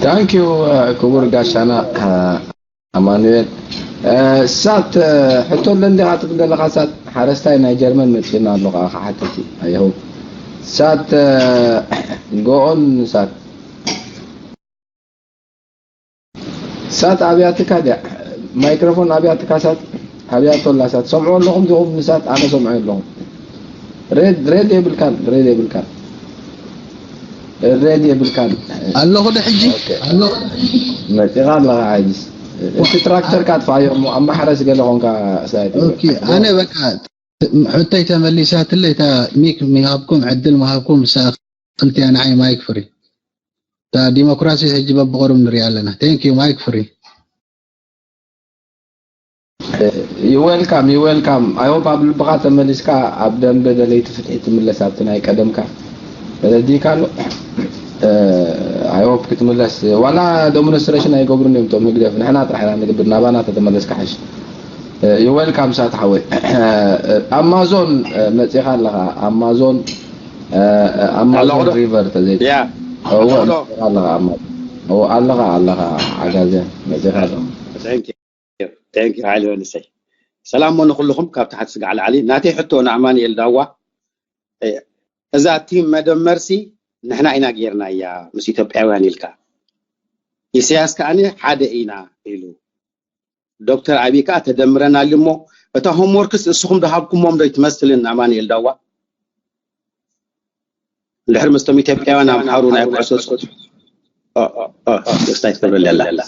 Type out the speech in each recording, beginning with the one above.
Thank you ክቡር ጋሻና ኣማኑኤል። ሳት ሕቶ ኣለንዲኻ ትብል ዘለኻ? ሳት ሓረስታይ ናይ ጀርመን መፂና ኣሎ ከዓ ክሓተት እዩ። ኣይሆ ሳት ጎኦን ሳት ሳት ኣብያትካ ድያ? ማይክሮፎን ኣብያትካ ሳት ኣብያቶ ኣላ ሳት ሰምዑ ኣለኹም ዲኹም ንሳት ኣነ ሰምዑ ኣለኹም። ሬድ ሬድ የብልካን ሬድ የብልካን ሬድ የብልካን ኣለኹ ዶ ሕጂ? ኣለኹ። መፂኻ ኣለኻ ሕጂስ። እቲ ትራክተርካ ኣጥፋዮ እሞ ኣብ ማሕረስ ገለ ኾንካ ሳት። ኦኬ፣ ኣነ በቃ ሕቶይ ተመሊሳትለይ። እታ ሚክ ምሃብኩም ዕድል ምሃብኩም ክልቲኣ ንዓይ ማይክ ፍሪ። እታ ዲሞክራሲ ሕጂ በብቐሩብ ንሪኣ ኣለና። Thank you ማይክ ፍሪ። You welcome you welcome I hope ኣብ ልብኻ ተመሊስካ ኣብ ደንበ ደለይቲ ፍትሒ ትምለስ ኣብቲ ናይ ቀደምካ ተረዲእካ ኣሎ። I hope ክትምለስ ዋላ demonstration ኣይገብሩን እዮም እቶም ህግደፍ ንሕና ጥራሕ ኢና ንገብር ናባና ተተመለስካ ሓሽ። You welcome ሳት ሓወይ። ኣማዞን መፂኻ ኣለኻ ኣማዞን ኣማዞን ሪቨር ተዘይ ኣለኻ ኣለኻ ዓጋዝያ መፂኻ ኣለኻ። Thank you ሓይለ መንሰይ። ሰላም ሞ ንኩልኹም ካብ ታሕቲ ስጋዕ ላዕሊ። ናተይ ሕቶ ንኣማኑኤል ዳዋ፣ እዛ ቲም መደመርሲ ንሕና ኢና ጌርናያ ምስ ኢትዮጵያውያን ኢልካ፣ ኢሳያስ ከኣ ሓደ ኢና ኢሉ፣ ዶክተር ኣቢይ ከኣ ተደምረናል እሞ እታ ሆምወርክስ እስኹም ዝሃብኩሞም ዶ ይትመስልን? ኣማኑኤል ዳዋ እንድሕር ምስቶም ኢትዮጵያውያን ኣምሓሩ ናይ ኩዕሶ ስፖርት ደስታ ይትገብረለላ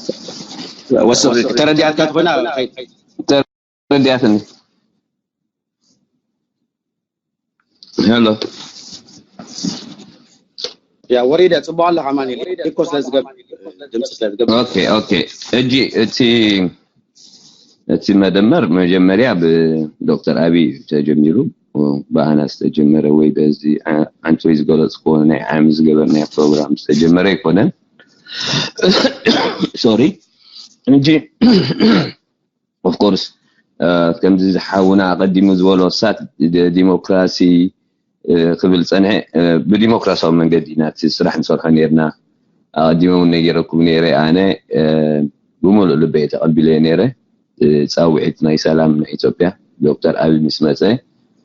ወስቕ ተረዲኣትካ ትኾይና ተረዲኣትኒ። ሄሎ ያ ወሪደ ጽቡቕ ኣለኻ ማን ኢኮ ስለ ዝገብ ድምፂ ስለ ዝገብ ኦኬ ኦኬ። እጂ እቲ እቲ መደመር መጀመርያ ብዶክተር ኣቢይ ተጀሚሩ፣ ብኣና ዝተጀመረ ወይ በዚ ዓንቶይ ዝገለፅክዎ ናይ ዓሚ ዝገበርናዮ ፕሮግራም ዝተጀመረ ኣይኮነን። ሶሪ። እንጂ ኦፍኮርስ ከምዚ ዝሓውና ኣቐዲሙ ዝበሎ ሳት ዲሞክራሲ ክብል ፀንሐ። ብዲሞክራሲያዊ መንገዲ ኢና እቲ ስራሕ ንሰርሖ ነርና። ኣቐዲመ እውን ነጊረኩም ነይረ። ኣነ ብምሉእ ልበ እየ ተቐቢለዮ ነይረ። ፃውዒት ናይ ሰላም ናይ ኢትዮጵያ ዶክተር ኣብይ ምስ መፀ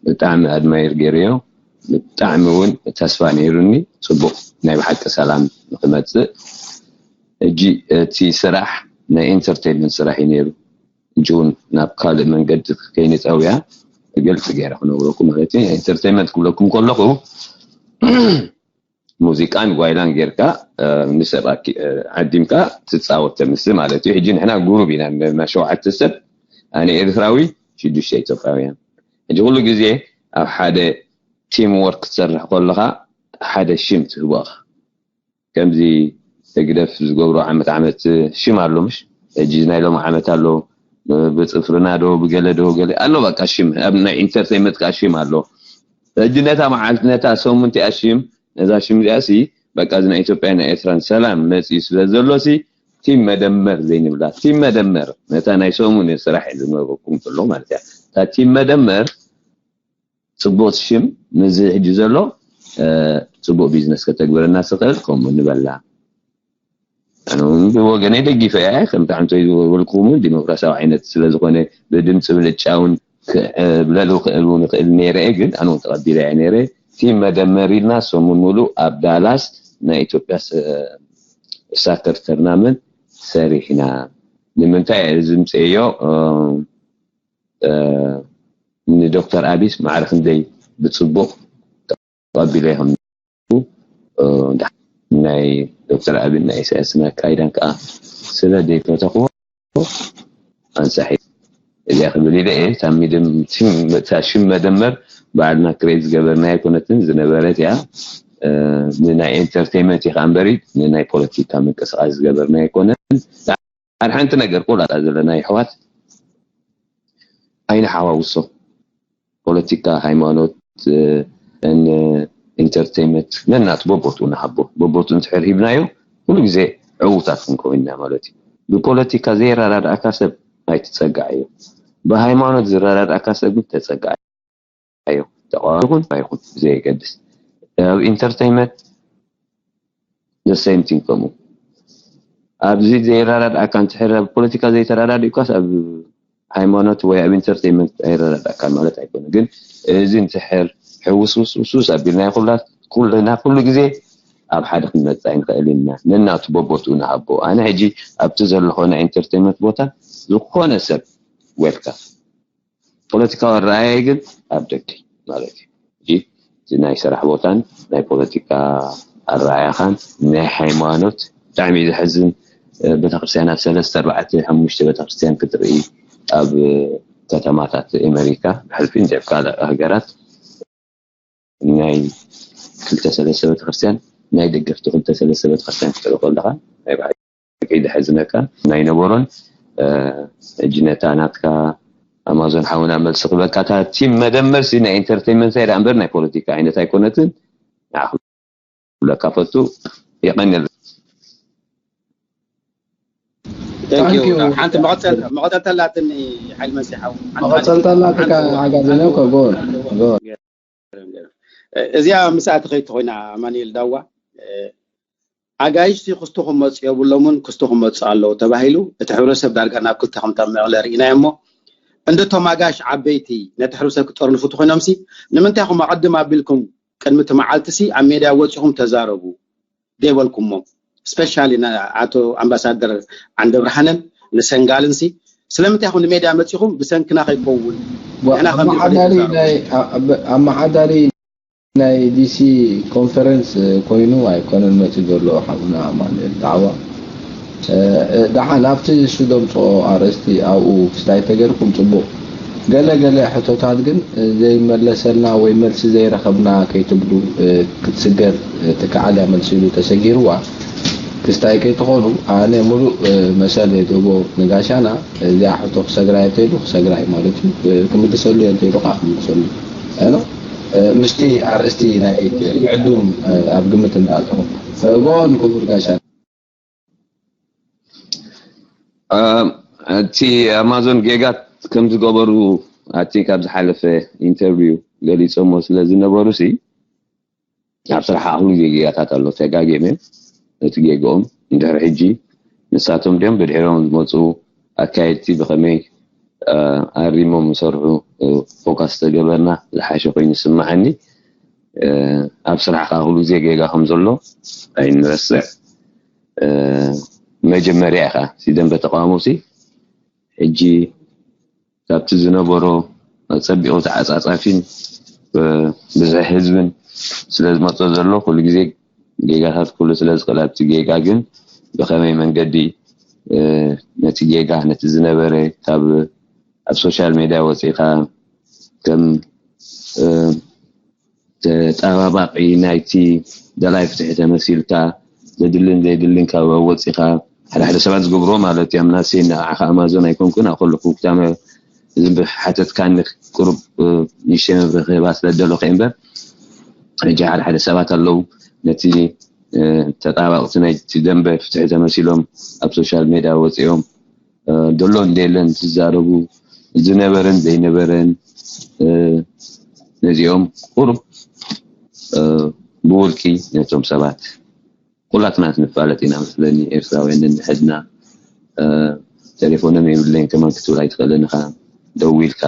ብጣዕሚ ኣድማየር ገይረዮ። ብጣዕሚ እውን ተስፋ ነይሩኒ ፅቡቕ ናይ ብሓቂ ሰላም ንክመፅእ። ሕጂ እቲ ስራሕ ናይ ኢንተርቴይንመንት ስራሕ እዩ ነይሩ። ሕጂ እውን ናብ ካልእ መንገዲ ከይንፀውያ ግልፂ ገይረ ክነግረኩም ማለት እዩ። ኢንተርቴይንመንት ክብለኩም ከለኹ ሙዚቃን ጓይላን ጌርካ ንሰብ ዓዲምካ ትፃወት ተምስል ማለት እዩ። ሕጂ ንሕና ጉሩብ ኢና ና ሸውዓተ ሰብ፣ ኣነ ኤርትራዊ ሽዱሽተ ኢትዮጵያውያን። ሕጂ ኩሉ ግዜ ኣብ ሓደ ቲም ወርክ ክትሰርሕ ከለኻ ሓደ ሽም ትህቦ ኢኻ። ከምዚ ህግደፍ ዝገብሮ ዓመት ዓመት ሽም ኣሎ ምሽ? ሕጂ ናይ ሎም ዓመት ኣሎ ብፅፍርና ዶ ብገለ ዶ ገለ ኣሎ በቃ ሽም ኣብ ናይ ኢንተርቴይንመንት ከዓ ሽም ኣሎ። ሕጂ ነታ መዓልቲ ነታ ሰሙን እቲኣ ሽም ነዛ ሽም እዚኣ ሲ በቃ እዚ ናይ ኢትዮጵያ ናይ ኤርትራን ሰላም መፅኡ ስለ ዘሎ ሲ ቲም መደመር ዘይንብላ ቲም መደመር ነታ ናይ ሰሙን ስራሕ ዝነበርኩም ከሎ ማለት እያ እታ ቲም መደመር ፅቡቅ ሽም ምዚ ሕጂ ዘሎ ፅቡቅ ቢዝነስ ከተግብረና ስኽእል ከምኡ ንበላ። ኣነ እውን ብወገነይ ደጊፈ እየ ከምቲ ዓንቶይ ዝበልኩኹም እውን ዲሞክራሲያዊ ዓይነት ስለዝኾነ ብድምፂ ብልጫ እውን ክዕብለሉ ክእሉ ንኽእል ነይረ እየ ግን ኣነ እውን ተቐቢለ እየ ነይረ። ቲም መደመር ኢልና ሰሙን ሙሉእ ኣብ ዳላስ ናይ ኢትዮጵያ ሳከር ተርናመንት ሰሪሕና ንምንታይ እየ ዝምፅእዮ ንዶክተር ኣቢስ ማዕረ ክንደይ ብፅቡቕ ተቐቢለ ይኹን ናይ ዶክተር ኣብን ናይ ኢሳያስን ኣካይዳን ከዓ ስለ ዘይፈተኽዎ ኣንሳሒ እዚኣ ክብል ኢለ እየ። እታ ሽም መደመር ባዕልና ክሬት ዝገበርና ኣይኮነትን ዝነበረት እያ። ንናይ ኤንተርቴይመንት ኢኻ እምበሪ ንናይ ፖለቲካ ምንቅስቃስ ዝገበርና ኣይኮነን። ኣር ሓንቲ ነገር ቆላጣ ዘለና ይሕዋት ኣይንሓዋውሶ ፖለቲካ ሃይማኖት ን ኢንተርቴይመንት ነናት በቦቱ ንሃቦ በቦቱ እንትሕር ሂብናዮ ኩሉ ግዜ ዕዉታት ክንከውን ኢና ማለት እዩ። ብፖለቲካ ዘይረዳድኣካ ሰብ ኣይትፀጋዓዮ። ብሃይማኖት ዝረዳድኣካ ሰብ ግን ተፀጋዓዮ። ተቃዋሚ ይኹን ይኹን ብዘየገድስ ኣብ ኢንተርቴይመንት the same thing ከምኡ ኣብዚ ዘይረዳድኣካ እንትሕር ኣብ ፖለቲካ ዘይተረዳድእኳስ ኣብ ሃይማኖት ወይ ኣብ ኢንተርቴይንመንት ኣይረዳድኣካን ማለት ኣይኮነ ግን እዚ እንትሕር ሕውስውስውስውስ ኣቢልና ይኩላት ኩልና ኩሉ ግዜ ኣብ ሓደ ክንመፅእ ኣይንኽእል ኢና ነናቱ በቦትኡ ንሃቦ ኣነ ሕጂ ኣብቲ ዘለኾ ናይ ኢንተርቴይንመንት ቦታ ዝኾነ ሰብ ዌልካም ፖለቲካዊ ኣረኣእያይ ግን ኣብ ደገ ማለት እዩ። ሕጂ እቲ ናይ ስራሕ ቦታን ናይ ፖለቲካ ኣረኣእያኻን ናይ ሃይማኖት ብጣዕሚ እዩ ዘሕዝን። ቤተክርስትያናት ሰለስተ ኣርባዕተ ሓሙሽተ ቤተክርስትያን ክትርኢ ኣብ ከተማታት ኣሜሪካ ብሕልፊ እንተ ኣብ ካልእ ሃገራት ናይ ክልተ ሰለስተ ቤተክርስትያን ናይ ደገፍቲ ክልተ ሰለስተ ቤተክርስትያን ክትርኢ ከለካ ናይ ብሓቂ ደሕዝነካ ናይ ነበሮን ሕጂ ነታ ናትካ ኣማዞን ሓውና መልሲ ክበካ እታ ቲም መደመር ሲ ናይ ኢንተርቴይንመንት ሳይዳ እምበር ናይ ፖለቲካ ዓይነት ኣይኮነትን ንዓ ክብለካ ፈቱ የቀንል ሓንቲ መቐፀልታ ኣላትኒ ሓይል መሲሓው መቐፀልታ ኣላትካ ሓጋዝነ ከጎን እዚኣ ምስኣ ተኸይድ ተኮይና ኣማኒኤል ዳዋ ኣጋይሽቲ ክስቱ ክመፁ የብሎምን ክስቱ ክመፁ ኣለዉ ተባሂሉ እቲ ሕብረተሰብ ዳርጋ ናብ ክልተ ከምታ መቕለ ርኢናዮ እሞ እንደ ቶም ኣጋሽ ዓበይቲ ነቲ ሕብረተሰብ ክጠርንፉ ተኮይኖም ሲ ንምንታይ ኹም ኣቐድም ኣቢልኩም ቅድሚ እቲ መዓልቲ ሲ ኣብ ሜድያ ወፂኹም ተዛረቡ ደይበልኩሞ ስፔሻሊ ኣቶ ኣምባሳደር ዓንደብርሃንን ንሰንጋልን ሲ ስለምንታይ ኹም ንሜድያ መፂኹም ብሰንክና ከይከውን ኣመሓዳሪ ናይ ዲሲ ኮንፈረንስ ኮይኑ ኣይኮነን መፂ ዘሎ ሓውና ኣማኑኤል ዳዕዋ ደሓን ኣብቲ ንሱ ደምፅኦ ኣርእስቲ ኣብኡ ክስታይ ተገርኩም ፅቡቕ ገለ ገለ ሕቶታት ግን ዘይመለሰልና ወይ መልሲ ዘይረኸብና ከይትብሉ ክትስገር ትከዓል እያ መልሲ ኢሉ ተሰጊርዋ ክስታይ ከይትኾኑ ኣነ ሙሉእ መሰል የድህቦ ንጋሻና እዚኣ ሕቶ ክሰግራ እየ ተይሉ ክሰግራ እዩ ማለት እዩ ክምልሰሉ እየ እንተይሉ ከዓ ክምልሰሉ ምስቲ ኣርእስቲ ናይ ዕዱም ኣብ ግምት እንዳኣተኹም እጎ ንክቡር ጋሻ እቲ ኣማዞን ጌጋት ከም ዝገበሩ ኣቲ ካብ ዝሓለፈ ኢንተርቪው ገሊፆሞ ስለ ዝነበሩ ሲ ኣብ ስራሕ ኣኽሉ ጌጋታት ኣሎ ተጋጌመ እቲ ጌግኦም እንድሕር ሕጂ ንሳቶም ድዮም ብድሕሮም ዝመፁ ኣካየድቲ ብኸመይ ኣሪሞም ዝሰርሑ ፎካስ ተገበርና ዝሓሸ ኮይኑ ይስምዓኒ ኣብ ስራሕ ከዓ ኩሉ ግዜ ጌጋ ከም ዘሎ ኣይንረስዕ መጀመርያ ኢኻ ደንበ ተቃውሞ ሲ ሕጂ ካብቲ ዝነበሮ ጸቢቑ ተዓጻጻፊን ብዝሒ ህዝብን ስለ ዝመጾ ዘሎ ኩሉ ግዜ ጌጋታት ኩሉ ስለ ዝኽእል ኣብቲ ጌጋ ግን ብኸመይ መንገዲ ነቲ ጌጋ ነቲ ዝነበረ ካብ ኣብ ሶሻል ሜድያ ወፂእኻ ከም ተጣባባቂ ናይቲ ደላይ ፍትሒ ተመሲልካ ዘድልን ዘየድልን ካብ ወፂኻ ሓደ ሓደ ሰባት ዝገብርዎ ማለት እዮም ናሴ ንዓኻ ኣማዞን ኣይኮንኩን ኣብ ከለኩ ክታመ ዝብር ሓተትካኒ ቁሩብ ንእሽተይ መብርህ ክህባ ስለ ደለኹ እምበር ሕጂ ሓደ ሓደ ሰባት ኣለዉ ነቲ ተጣባቕቲ ናይቲ ደንበ ፍትሒ ተመሲሎም ኣብ ሶሻል ሜድያ ወፂኦም ደሎ እንደየለን ዝዛረቡ ዝነበረን ዘይነበረን ነዚኦም ቁሩብ ብውልቂ ነቶም ሰባት ኩላትና ንፋለጥ ኢና መስለኒ ኤርትራውያን ንንሕድና ቴሌፎኖም የብለይን ከማን ክትብል ኣይትኽእልን ኢኻ ደዊልካ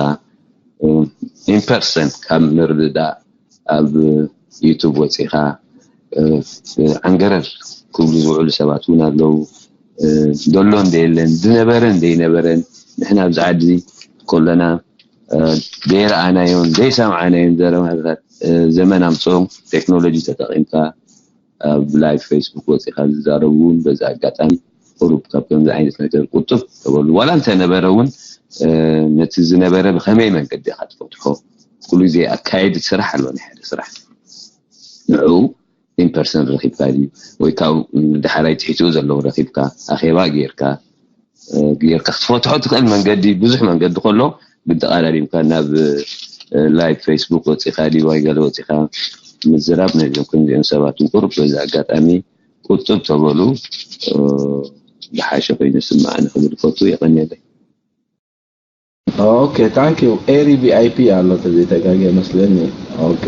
ኢንፐርሰን ካብ ምርድዳእ ኣብ ዩቱብ ወፂኻ ዓንገረር ክብሉ ዝውዕሉ ሰባት እውን ኣለዉ ደሎ እንደየለን ዝነበረን ዘይነበረን ንሕና ኣብዚ ዓዲ ከለና ዘይረኣናዮን ዘይሰምዓናዮን ዘረባታት ዘመን ኣምፅኦም ቴክኖሎጂ ተጠቂምካ ኣብ ላይቭ ፌስቡክ ወፂኻ ዝዛረቡ እውን በዚ ኣጋጣሚ ቁሩብ ካብ ከምዚ ዓይነት ነገር ቁጥብ ተበሉ ዋላ እንተነበረ እውን ነቲ ዝነበረ ብከመይ መንገዲ ኢኻ ትፈትሖ ኩሉ ግዜ ኣካየዲ ስራሕ ኣሎ ናይ ሓደ ስራሕ ንዕኡ ኢንፐርሰን ረኪብካ ድዩ ወይ ካብኡ ዳሕራይ ትሒትኡ ዘለዉ ረኪብካ ኣኼባ ጌርካ ጌርካ ክትፈትሖ ትኽእል መንገዲ ብዙሕ መንገዲ ከሎ ግን ተቓዳዲምካ ናብ ላይቭ ፌስቡክ ወፂኻ ድዩ ወይ ገለ ወፂኻ ምዝራብ ነዚኦም ከምዚኦም ሰባት እውን ቁሩብ በዚ ኣጋጣሚ ቁጥብ ተበሉ ዝሓሸ ኮይኑ ስምዓኒ ክብል ፈቱ የቐንየለይ ኦኬ ታንክ ዩ ኤሪ ቪኣይፒ ኣሎ ተዘይተጋገ መስለኒ ኦኬ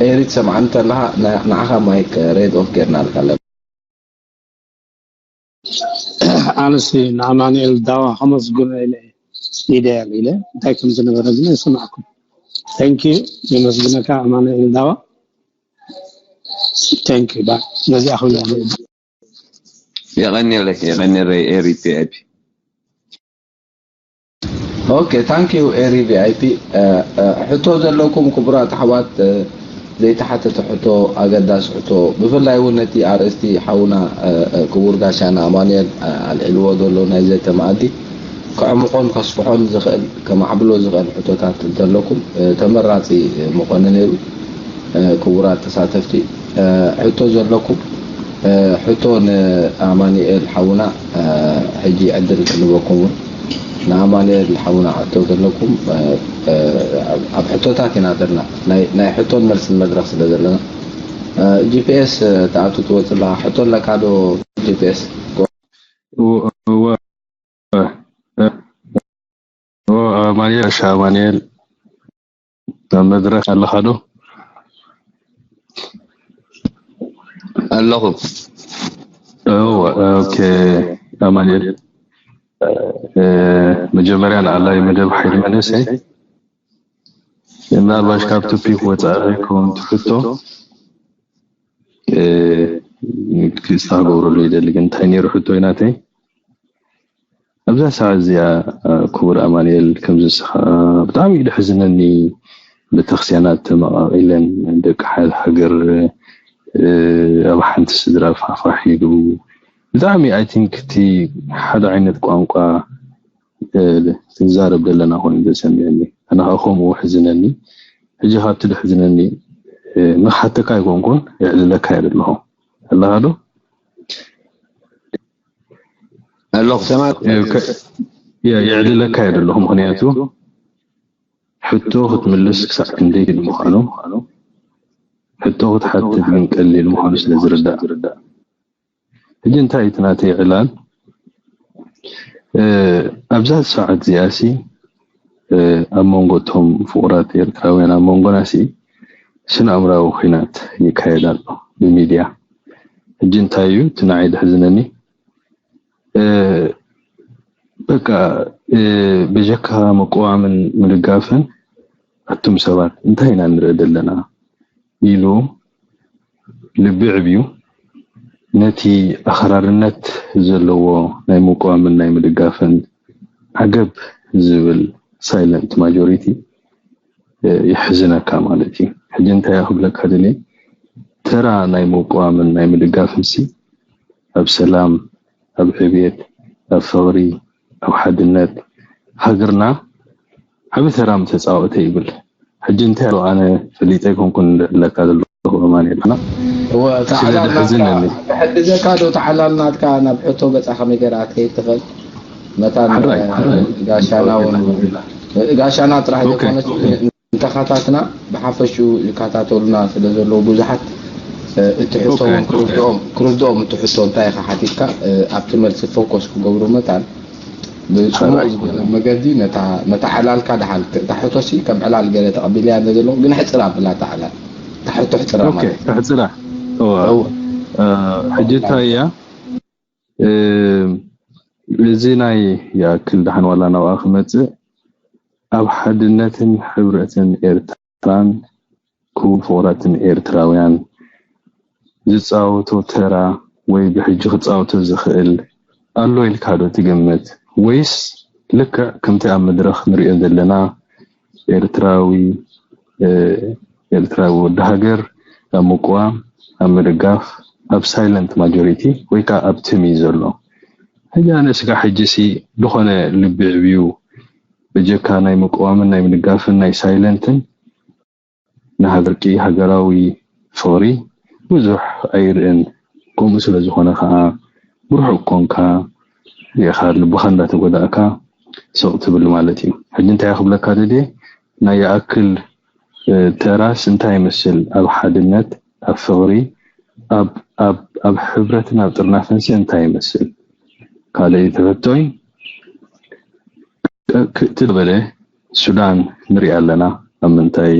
ኤሪ ትሰምዓኒ እንተለኻ ንዓኻ ማይክ ሬድ ኦፍ ጌርና ኣለካ ኣለና። ኣነሲ ንኣማኑኤል ዳዋ ከመስግኖ ኢለ ኢደል ኢለ እንታይ ከም ዝነበረ ግን ኣይሰማዕኩም። Thank you። የመስግነካ ኣማኑኤል ዳዋ። Thank you። ባ ነዚኣ ክብል የቐንየለይ የቐንየለይ ኤሪ ቪ ኣይ ፒ። ኦኬ ታንክ ዩ ኤሪ ቪ ኣይ ፒ። ሕቶ ዘለኩም ክቡራት ኣሕዋት፣ ዘይተሓተተ ሕቶ፣ ኣገዳሲ ሕቶ፣ ብፍላይ እውን ነቲ ኣርእስቲ ሓውና ክቡር ጋሻና ኣማኑኤል ኣልዒልዎ ዘሎ ናይ ዘተ መኣዲ ከዕምቆን ከስፍሖን ዝኽእል፣ ከማዕብሎ ዝኽእል ሕቶታት እንተለኩም ተመራፂ ምኾነ ነይሩ። ክቡራት ተሳተፍቲ ሕቶ ዘለኩም ሕቶ ንኣማኑኤል ሓውና ሕጂ ዕድል ክንበኩም እውን ንኣማኑኤል ሓውና ሕቶ ዘለኩም ኣብ ሕቶታት ኢና ዘለና። ናይ ሕቶን መልስን መድረክ ስለ ዘለና ጂፒኤስ ተኣቱ ትወፅእ ኣለካ። ሕቶ ኣለካ ዶ ጂፒኤስ? ኣማኑኤል ሻ ኣማኑኤል ኣብ መድረክ ኣለኻ ዶ? ኣለኹ። እወ፣ ኦኬ። ኣማኑኤል፣ መጀመርያ ንኣላይ መደብ ሓይሊ መንእሰይ፣ ምናልባሽ ካብ ቶፒክ ወፃኢ ከይከውን ትሕቶ ክስታ ክገብረሉ ይደሊ። ግን እንታይ ነይሩ ሕቶ ናተይ? ኣብዛ ሰዓት እዚኣ ክቡር ኣማኑኤል፣ ከምዚ ንስኻ፣ ብጣዕሚ እዩ ደሕዝነኒ። ቤተክርስትያናት ተመቓቒለን፣ ደቂ ሓደ ሃገር ኣብ ሓንቲ ስድራ ፋሕፋሕ ኢሉ፣ ብጣዕሚ፣ I think፣ እቲ ሓደ ዓይነት ቋንቋ ክንዛረብ ዘለና ኮይኑ ተሰሚዕኒ። ኣነ ከዓ ከምኡ ሕዝነኒ። ሕጂ ካብቲ ደሕዝነኒ ንክሓተካ ኣይኮንኩን፣ የዕልለካ እየ ዘለኹ። ኣለኻ ዶ? ኣለኹ። የዕልለካ እየ ዘለኹ፣ ምኽንያቱ ሕቶ ክትምልስ ክሳዕ ክንደይ ከቢድ ምዃኑ፣ ሕቶ ክትሓትት ግን ቀሊል ምዃኑ ስለ ዝርዳእ። ሕጂ እንታይ እቲ ናተይ ዕላል ኣብዛ ሰዓት እዚኣሲ ኣብ መንጎ እቶም ፍቑራት ኤርትራውያን ኣብ መንጎናሲ ስነ ኣእምራዊ ኲናት ይካየድ ኣሎ ብሚድያ። ሕጂ እንታይ እዩ እቲ ንዓይ ደሕዝነኒ? በቃ ብጀካ ምቅዋምን ምድጋፍን ኣቱም ሰባት እንታይ ኢና ንርኢ ዘለና ኢሉ ልቢ ዕብዩ ነቲ ኣኽራርነት ዘለዎ ናይ ምቅዋምን ናይ ምድጋፍን ዓገብ ዝብል ሳይለንት ማጆሪቲ የሕዝነካ ማለት እዩ። ሕጂ እንታይ ክብለካ ደልየ፣ ተራ ናይ ምቅዋምን ናይ ምድጋፍንሲ ኣብ ሰላም፣ ኣብ ዕብየት፣ ኣብ ፍቕሪ፣ ኣብ ሓድነት ሃገርና ዓቢ ተራ ምተፃወተ ይብል። ሕጂ እንታይ ኣሎ ኣነ ፈሊጠ ኣይኮንኩን ዝዕለካ ዘለኹ ኣማኑኤል። እወ፣ እቲ ስለ ዓላል ናትካ፣ ዝሕዝነኒ። ክሕግዘካ ዶ፣ እቲ ዓላል ናትካ ናብ ሕቶ ገፃ ከመይ ገይራ ክትከይድ ትኽእል? መታን ሕራይ፣ ሕራይ። ጋሻና እውን፣ ጋሻና ጥራሕ ኦኬ። ዘይኮነስ፣ ንተኻታትና ብሓፈሽኡ ዝከታተሉና ስለ ዘለዉ ብዙሓት፣ እ፣ እቲ ሕቶ ኦኬ። እውን ክርድኦም፣ ክርድኦም እቲ ሕቶ እንታይ ኢኻ ሓቲትካ፣ እ፣ ኣብቲ መልሲ ፎከስ ክገብሩ መታን ብፅሙቕ ዝኾነ መገዲ ነታ፣ ነታ ዕላልካ ደሓን፣ እታ ሕቶሲ ከም ዕላል ገለ ተቐቢለያ እንደ ዘለኹ፣ ግን ሕፅር ኣብላ እታ ዕላል። እታ ሕቶ ሕፅር ኦኬ፣ ማለት እዩ። ተሕፅራ። እወ። እወ። እ፣ ሕጂ እንታይ እያ? እ፣ እዚ ናይ ይኣክል ደሓን ዋላ ናብኣ ክመፅእ፣ ኣብ ሓድነትን ሕብረትን ኤርትራን ክቡር ፍቑራትን ኤርትራውያን ዝፃወቶ ተራ ወይ ብሕጂ ክፃወቶ ዝኽእል ኣሎ ኢልካ ዶ ትግምት? ወይስ ልክዕ ከምቲ ኣብ መድረኽ ንሪኦ ዘለና ኤርትራዊ፣ እ፣ ኤርትራዊ ወዲ ሃገር ኣብ ምቅዋም፣ ኣብ ምድጋፍ፣ ኣብ ሳይለንት ማጆሪቲ ወይ ከዓ ኣብ ትም እዩ ዘሎ። ሕጂ ኣነ ስጋዕ ሕጂ ሲ ዝኾነ ልቢ ዕብዩ በጀካ ናይ ምቅዋምን ናይ ምድጋፍን ናይ ሳይለንትን ንሃገርቂ ሃገራዊ ፍቕሪ ብዙሕ ኣይርእን። ከምኡ ስለ ዝኾነ ከዓ ብርሑቕ ኮንካ ርኢኻ ልብኻ እንዳተጎዳእካ ስቕ ትብል ማለት እዩ። ሕጂ እንታይ ክብለካ ደልየ፣ ናይ ይኣክል፣ እ፣ ተራስ እንታይ ይመስል? ኣብ ሓድነት፣ ኣብ ፍቕሪ፣ ኣብ፣ ኣብ፣ ኣብ ሕብረትን ኣብ ጥርናፈንሲ እንታይ ይመስል? ካልኣይቲ ሕቶይ፣ ክ-፣ ክእቲ ዝበለ ሱዳን ንሪኣ ኣለና። ኣብ ምንታይ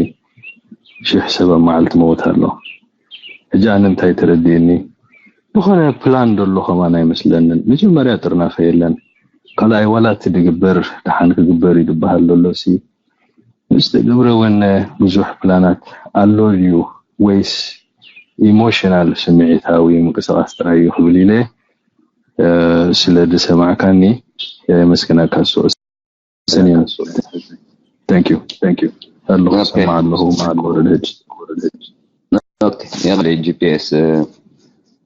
ሽሕ ሰብ ኣብ መዓልቲ መውት ኣሎ። ሕጂ ኣነ እንታይ ተረዲእኒ ዝኾነ ፕላን ደሎ ከማን ኣይመስለንን። መጀመርያ ጥርናፈ የለን፣ ካልኣይ ዋላ እቲ ድግበር ደሓን ክግበር እዩ ዝበሃል ዘሎ ሲ ምስ ተገብረ እውን ብዙሕ ፕላናት ኣሎ ድዩ ወይስ ኢሞሽናል ስምዒታዊ ምንቅስቃስ ጥራይ እዩ ክብል ኢለ ስለ ዝሰማዕካኒ የመስግነካ። ሰኒያ Thank you. Thank you. ኣለኹ ሰማዕ ኣለኹ መዓል ወረድ ሕጂ ኦኬ የቕደ ጂ ፒ ኤስ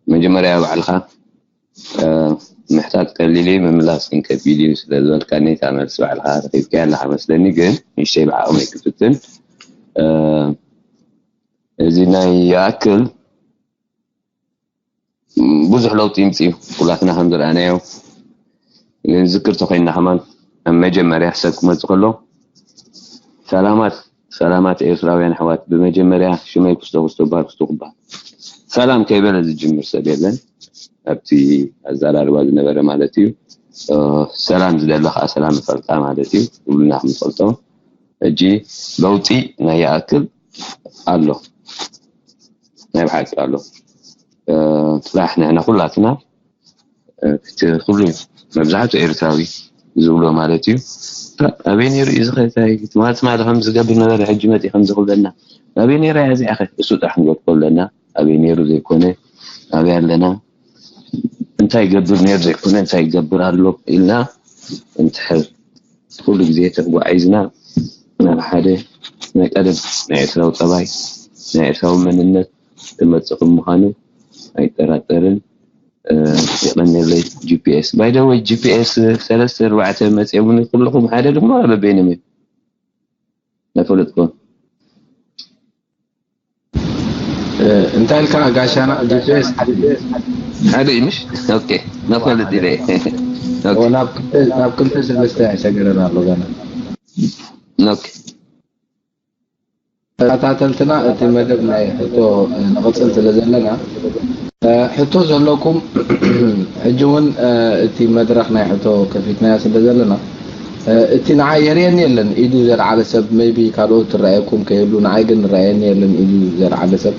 መጀመርያ ባዕልኻ ምሕታት ቀሊል እዩ ምምላስ ግን ከቢድ እዩ ስለ ዝበልካኒ እታ መልሲ ባዕልኻ ረኺብካያ ኣለኻ መስለኒ ግን ንእሽተይ ብዓቕመይ ክፍትን እዚ ናይ ይኣክል ብዙሕ ለውጢ ይምፅእ እዩ ኩላትና ከም ዝረኣናዮ ግን ዝክር ተኮይንና ከማን ኣብ መጀመርያ ሰብ ክመፅእ ከሎ ሰላማት ሰላማት ኤርትራውያን ኣሕዋት ብመጀመርያ ሽመይ ክስቶ ክስቶ በሃል ክስቶ ክበሃል ሰላም ከይበለ ዝጅምር ሰብ የለን ኣብቲ ኣዘራርባ ዝነበረ ማለት እዩ ሰላም ዝደለ ከዓ ሰላም ይፈልጣ ማለት እዩ ኩሉና ክንፈልጦ ሕጂ ለውጢ ናይ ይኣክል ኣሎ ናይ ብሓቂ ኣሎ ጥራሕ ንሕና ኩላትና እቲ ኩሉ መብዛሕትኡ ኤርትራዊ ዝብሎ ማለት እዩ ኣበይ ነይሩ እዩ ዝኸታይ ትማሊ ትማሊ ከም ዝገብር ነበረ ሕጂ መፂ ከም ዝኽብለና ኣበይ ነይራ እያ እዚኣ ኸ እሱ ጥራሕ ንገድፎ ኣለና ኣበይ ነይሩ ዘይኮነ ኣበይ ኣለና እንታይ ይገብር ነይሩ ዘይኮነ እንታይ ይገብር ኣሎ ኢልና እንትሕር ኩሉ ግዜ ተጓዒዝና ናብ ሓደ ናይ ቀደም ናይ ኤርትራዊ ጠባይ ናይ ኤርትራዊ መንነት ክመፅእ ከም ምዃኑ ኣይጠራጠርን የቐንየለይ ጂፒኤስ ባይደወይ ጂፒኤስ ሰለስተ ኣርባዕተ መፅኦምኒ ኩልኹም ሓደ ድሞ በበይኖም እዮም ኣይፈለጥኩም እንታይ ኢልካ ጋሻና ጂፒኤስ ሓደ እዩ ምሽ ኦኬ ነፈልጥ ኢለ ናብ ክልተ ሰለስተ ኣይሰገረን ኣሎ ገና ኦኬ ተከታተልትና እቲ መደብ ናይ ሕቶ ንቕፅል ስለ ዘለና ሕቶ ዘለኩም ሕጂ እውን እቲ መድረክ ናይ ሕቶ ከፊትናዮ ስለ ዘለና እቲ ንዓይ የርእየኒ የለን ኢዱ ዘልዓለ ሰብ maybe ካልኦት ትረኣየኩም ከይህሉ ንዓይ ግን ንረኣየኒ የለን ኢዱ ዘልዓለ ሰብ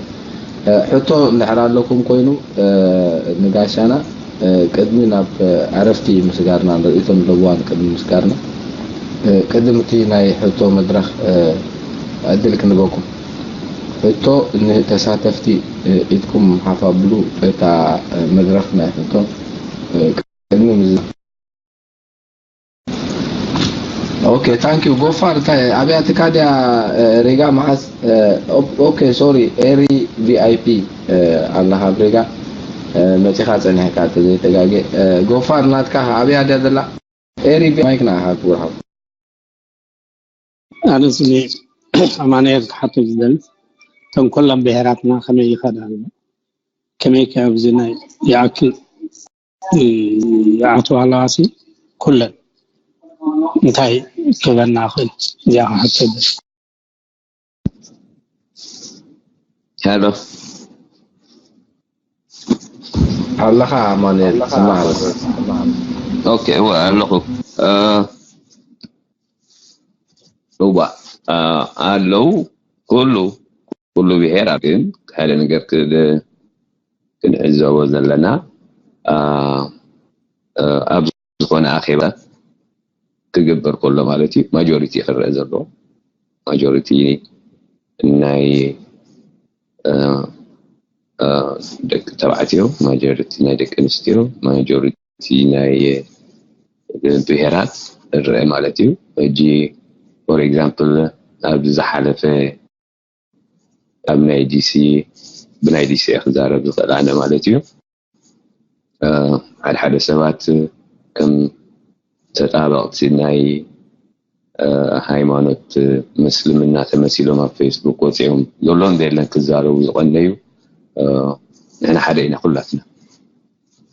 ሕቶ እንድሕር ኣለኩም ኮይኑ ንጋሻና ቅድሚ ናብ ዕረፍቲ ምስጋርና ንርእይቶም ለዋን ቅድሚ ምስጋርና ቅድም እቲ ናይ ሕቶ መድረኽ ዕድል ክንበኩም ሕቶ ንተሳተፍቲ ኢድኩም ሓፍ ኣብሉ እታ መድረኽ ናይ ሕቶ ቅድሚ ምዝ Okay thank you ጎፋር እንታይ ኣብያትካ ድያ ሪጋ መዓስ Okay sorry ኤሪ ቪኣይፒ ኣለኻ ኣብ ሪጋ መፂኻ ፀኒሕካ ተዘይተጋጌ ጎፋር ናትካ ኣብያ ድያ ዘላ ኤሪ ማይክ ንዓኻ ክቡር ሓው ኣነስ ኣማኑኤል ክሓቶ ዝደሊ እቶም ኩሎም ብሄራትና ከመይ ይኸዳ ኣሎ ከመይ ከ ኣብዚ ናይ ይኣክል ይኣትዋ ኣለዋ ሲ ኩለን እንታይ ክህበና ክእል እዚኣ ክሓቶ ይደሊ ሄሎ ኣለኻ ኣማኑኤል ስማዕ ኦኬ እወ ኣለኹ እዋ ኣለዉ ኩሉ ኩሉ ብሄር ግን ሓደ ነገር ክንዕዘቦ ዘለና ኣብ ዝኾነ ኣኼባ ክግበር ከሎ ማለት እዩ ማጆሪቲ ክረአ ዘለዎ ማጆሪቲ ናይ ደቂ ተባዕትዮ ማጆሪቲ ናይ ደቂ ኣንስትዮ ማጆሪቲ ናይ ብሄራት እረአ ማለት እዩ ሕጂ for example ኣብዚ ዝሓለፈ ኣብ ናይ ዲሲ ብናይ ዲሲ ክዛረብ ዝኽእል ኣነ ማለት እዩ ሓደ ሓደ ሰባት ከም ተጣበቕቲ ናይ ሃይማኖት ምስልምና ተመሲሎም ኣብ ፌስቡክ ወፂኦም ዘሎን ዘየለን ክዛረቡ ዝቐነዩ ንሕና ሓደ ኢና ኩላትና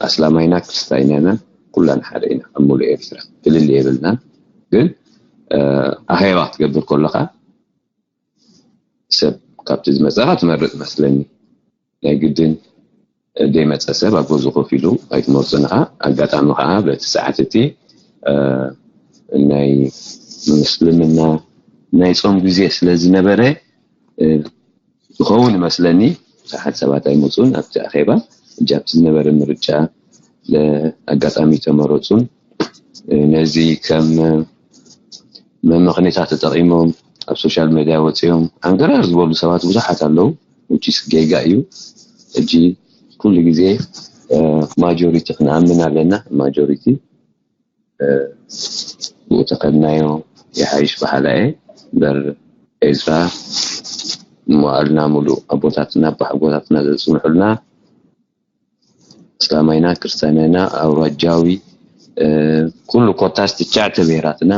ኣስላማይና ክርስታይናና ኩላና ሓደ ኢና ኣብ ሙሉእ ኤርትራ ፍልል የብልና ግን ኣኼባ ክትገብር ከለካ ሰብ ካብቲ ዝመፀኻ ትመርፅ መስለኒ ናይ ግድን ዘይመፀ ሰብ ኣብ ገዝኡ ኮፍ ኢሉ ኣይትመርፁን ኢኻ ኣጋጣሚ ከዓ በቲ ሰዓት እቲ ናይ ምስልምና ናይ ፆም ግዜ ስለ ዝነበረ ዝኸውን ይመስለኒ። ብዙሓት ሰባት ኣይመፁን ኣብቲ ኣኼባ። ሕጂ ኣብቲ ዝነበረ ምርጫ ኣጋጣሚ ተመረፁን ነዚ ከም መመኽኔታ ተጠቒሞም ኣብ ሶሻል ሜድያ ወፂኦም ኣንገራር ዝበሉ ሰባት ብዙሓት ኣለዉ። ውጭስ ጌጋ እዩ። ሕጂ ኩሉ ግዜ ማጆሪቲ ክንኣምን ኣለና። ማጆሪቲ ብኡ ተኸድናዮ ይሓይሽ በሃላ እየ እምበር ኤዝራ መዋእልና ሙሉእ ኣቦታትና ኣቦሓጎታትና ዘፅንሑልና እስላማይና ክርስቲያናይና ኣውራጃዊ ኩሉ ኮታስ ትሽዓተ ብሄራትና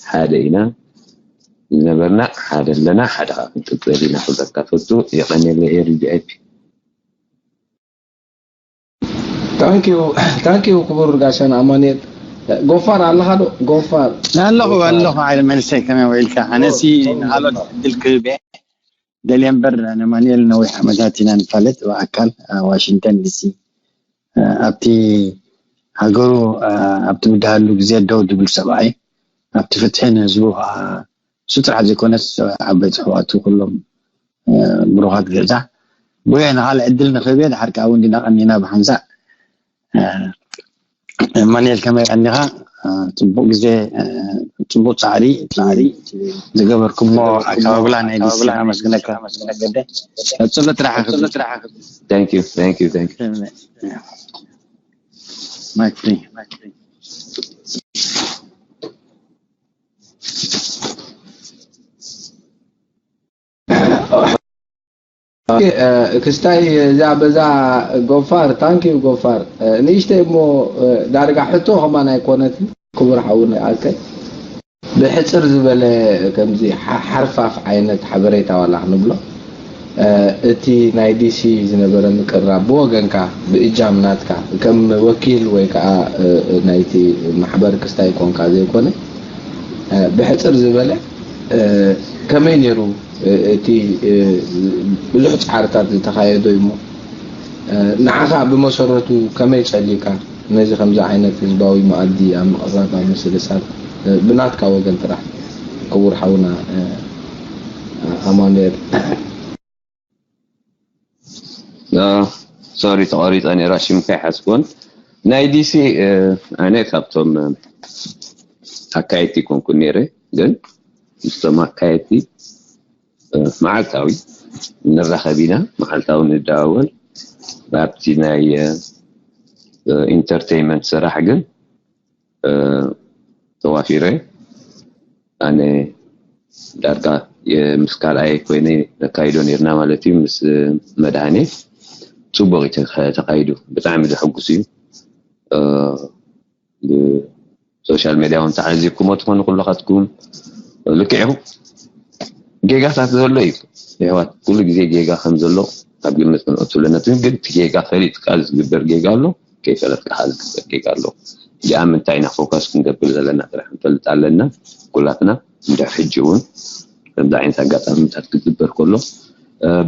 ሓደ ኢና ዝነበርና ሓደ ኣለና ሓደ ከዓ ክንቅፅል ኢና ክብለካ ፈቱ። የቐንየለ ኤሪ ቪ ኣይ ፒ። ታንኪዩ ታንኪዩ ክቡር ጋሻና ኣማኑኤል። ጎፋር ኣለኻ ዶ? ጎፋር ኣለኹ ኣለኹ። ዓይለ መንሰይ ከመይ ውዒልካ? ኣነሲ ንኻልኦት ዕድል ክህብ እየ ደልየ እምበር፣ ኣነ ኣማኑኤል ነዊሕ ዓመታት ኢና ንፋለጥ ብኣካል ኣብ ዋሽንግተን ዲሲ። ኣብቲ ሃገሩ ኣብቲ ብድሃሉ ግዜ ደው ድብል ሰብኣይ፣ ኣብቲ ፍትሒ ንህዝቡ ከዓ እሱ ጥራሕ ዘይኮነስ ዓበይቲ ኣሕዋቱ ኩሎም ብሩኻት ገዛ። ቦየ ንኻልእ ዕድል ንኽህብ እየ። ድሓር ከዓ እውን ዲና ቀኒና ብሓንሳእ ማንኤል ከመይ ቀኒኻ? ፅቡቅ ግዜ፣ ፅቡቅ ፃዕሪ ፃዕሪ ዝገበርኩሞ ኣካባብላ ናይ ዲሲ ኣመስግነካ። ቀፅሎ ጥራሕ። Thank you, thank you, thank you. Mic free. ክስታይ እዛ በዛ ጎፋር ታንኪዩ ጎፋር ንእሽተይ እሞ ዳርጋ ሕቶ ከማን ኣይኮነትን። ክቡር ሓውና ይኣከል ብሕፅር ዝበለ ከምዚ ሓርፋፍ ዓይነት ሓበሬታ ዋላ ክንብሎ እቲ ናይ ዲሲ ዝነበረ ምቅራብ ብወገንካ ብእጃም ናትካ ከም ወኪል ወይ ከዓ ናይቲ ማሕበር ክስታይ ኮንካ ዘይኮነ ብሕፅር ዝበለ ከመይ ነይሩ እቲ ብዙሕ ፃዕርታት ዝተኻየዶ እሞ ንዓኻ ብመሰረቱ ከመይ ፀሊእካ ነዚ ከምዚ ዓይነት ህዝባዊ መኣዲ ኣብ ምቕራብ ኣብ ምስልሳል ብናትካ ወገን ጥራሕ ክቡር ሓውና ኣማኑኤል። ሶሪ ተቆሪፀ ነይራ ሽምካ ይሓዝኩን ናይ ዲሲ ኣነ ካብቶም ኣካየድቲ ይኮንኩን ነይረ ግን ምስቶም ኣካየድቲ መዓልታዊ ንራኸብ ኢና መዓልታዊ ንደዋወል ኣብቲ ናይ ኢንተርቴይመንት ስራሕ ግን ተዋፊረ ኣነ ዳርጋ ምስ ካልኣይ ኮይነ ነካይዶ ነርና ማለት እዩ ምስ መድሃኔ ፅቡቅ እዩ ተካይዱ ብጣዕሚ ዘሐጉስ እዩ ብሶሻል ሜድያ እውን ተዓዚብኩሞ ትኾኑ ኩልኻትኩም ልክዕ ኢኹም ጌጋታት ዘሎ እዩ የሕዋት ኩሉ ግዜ ጌጋ ከም ዘሎ ኣብ ግምት ክንእቱ ኣለና ግን እቲ ጌጋ ፈሊጥካ ዝግበር ጌጋ ኣሎ ከይፈለጥካ ከዓ ዝግበር ጌጋ ኣሎ እዚኣ ምንታይ ኢና ፎካስ ክንገብር ዘለና ጥራሕ ክንፈልጥ ኣለና ኩላትና እንድሕር ሕጂ እውን ከምዚ ዓይነት ኣጋጣሚታት ክግበር ከሎ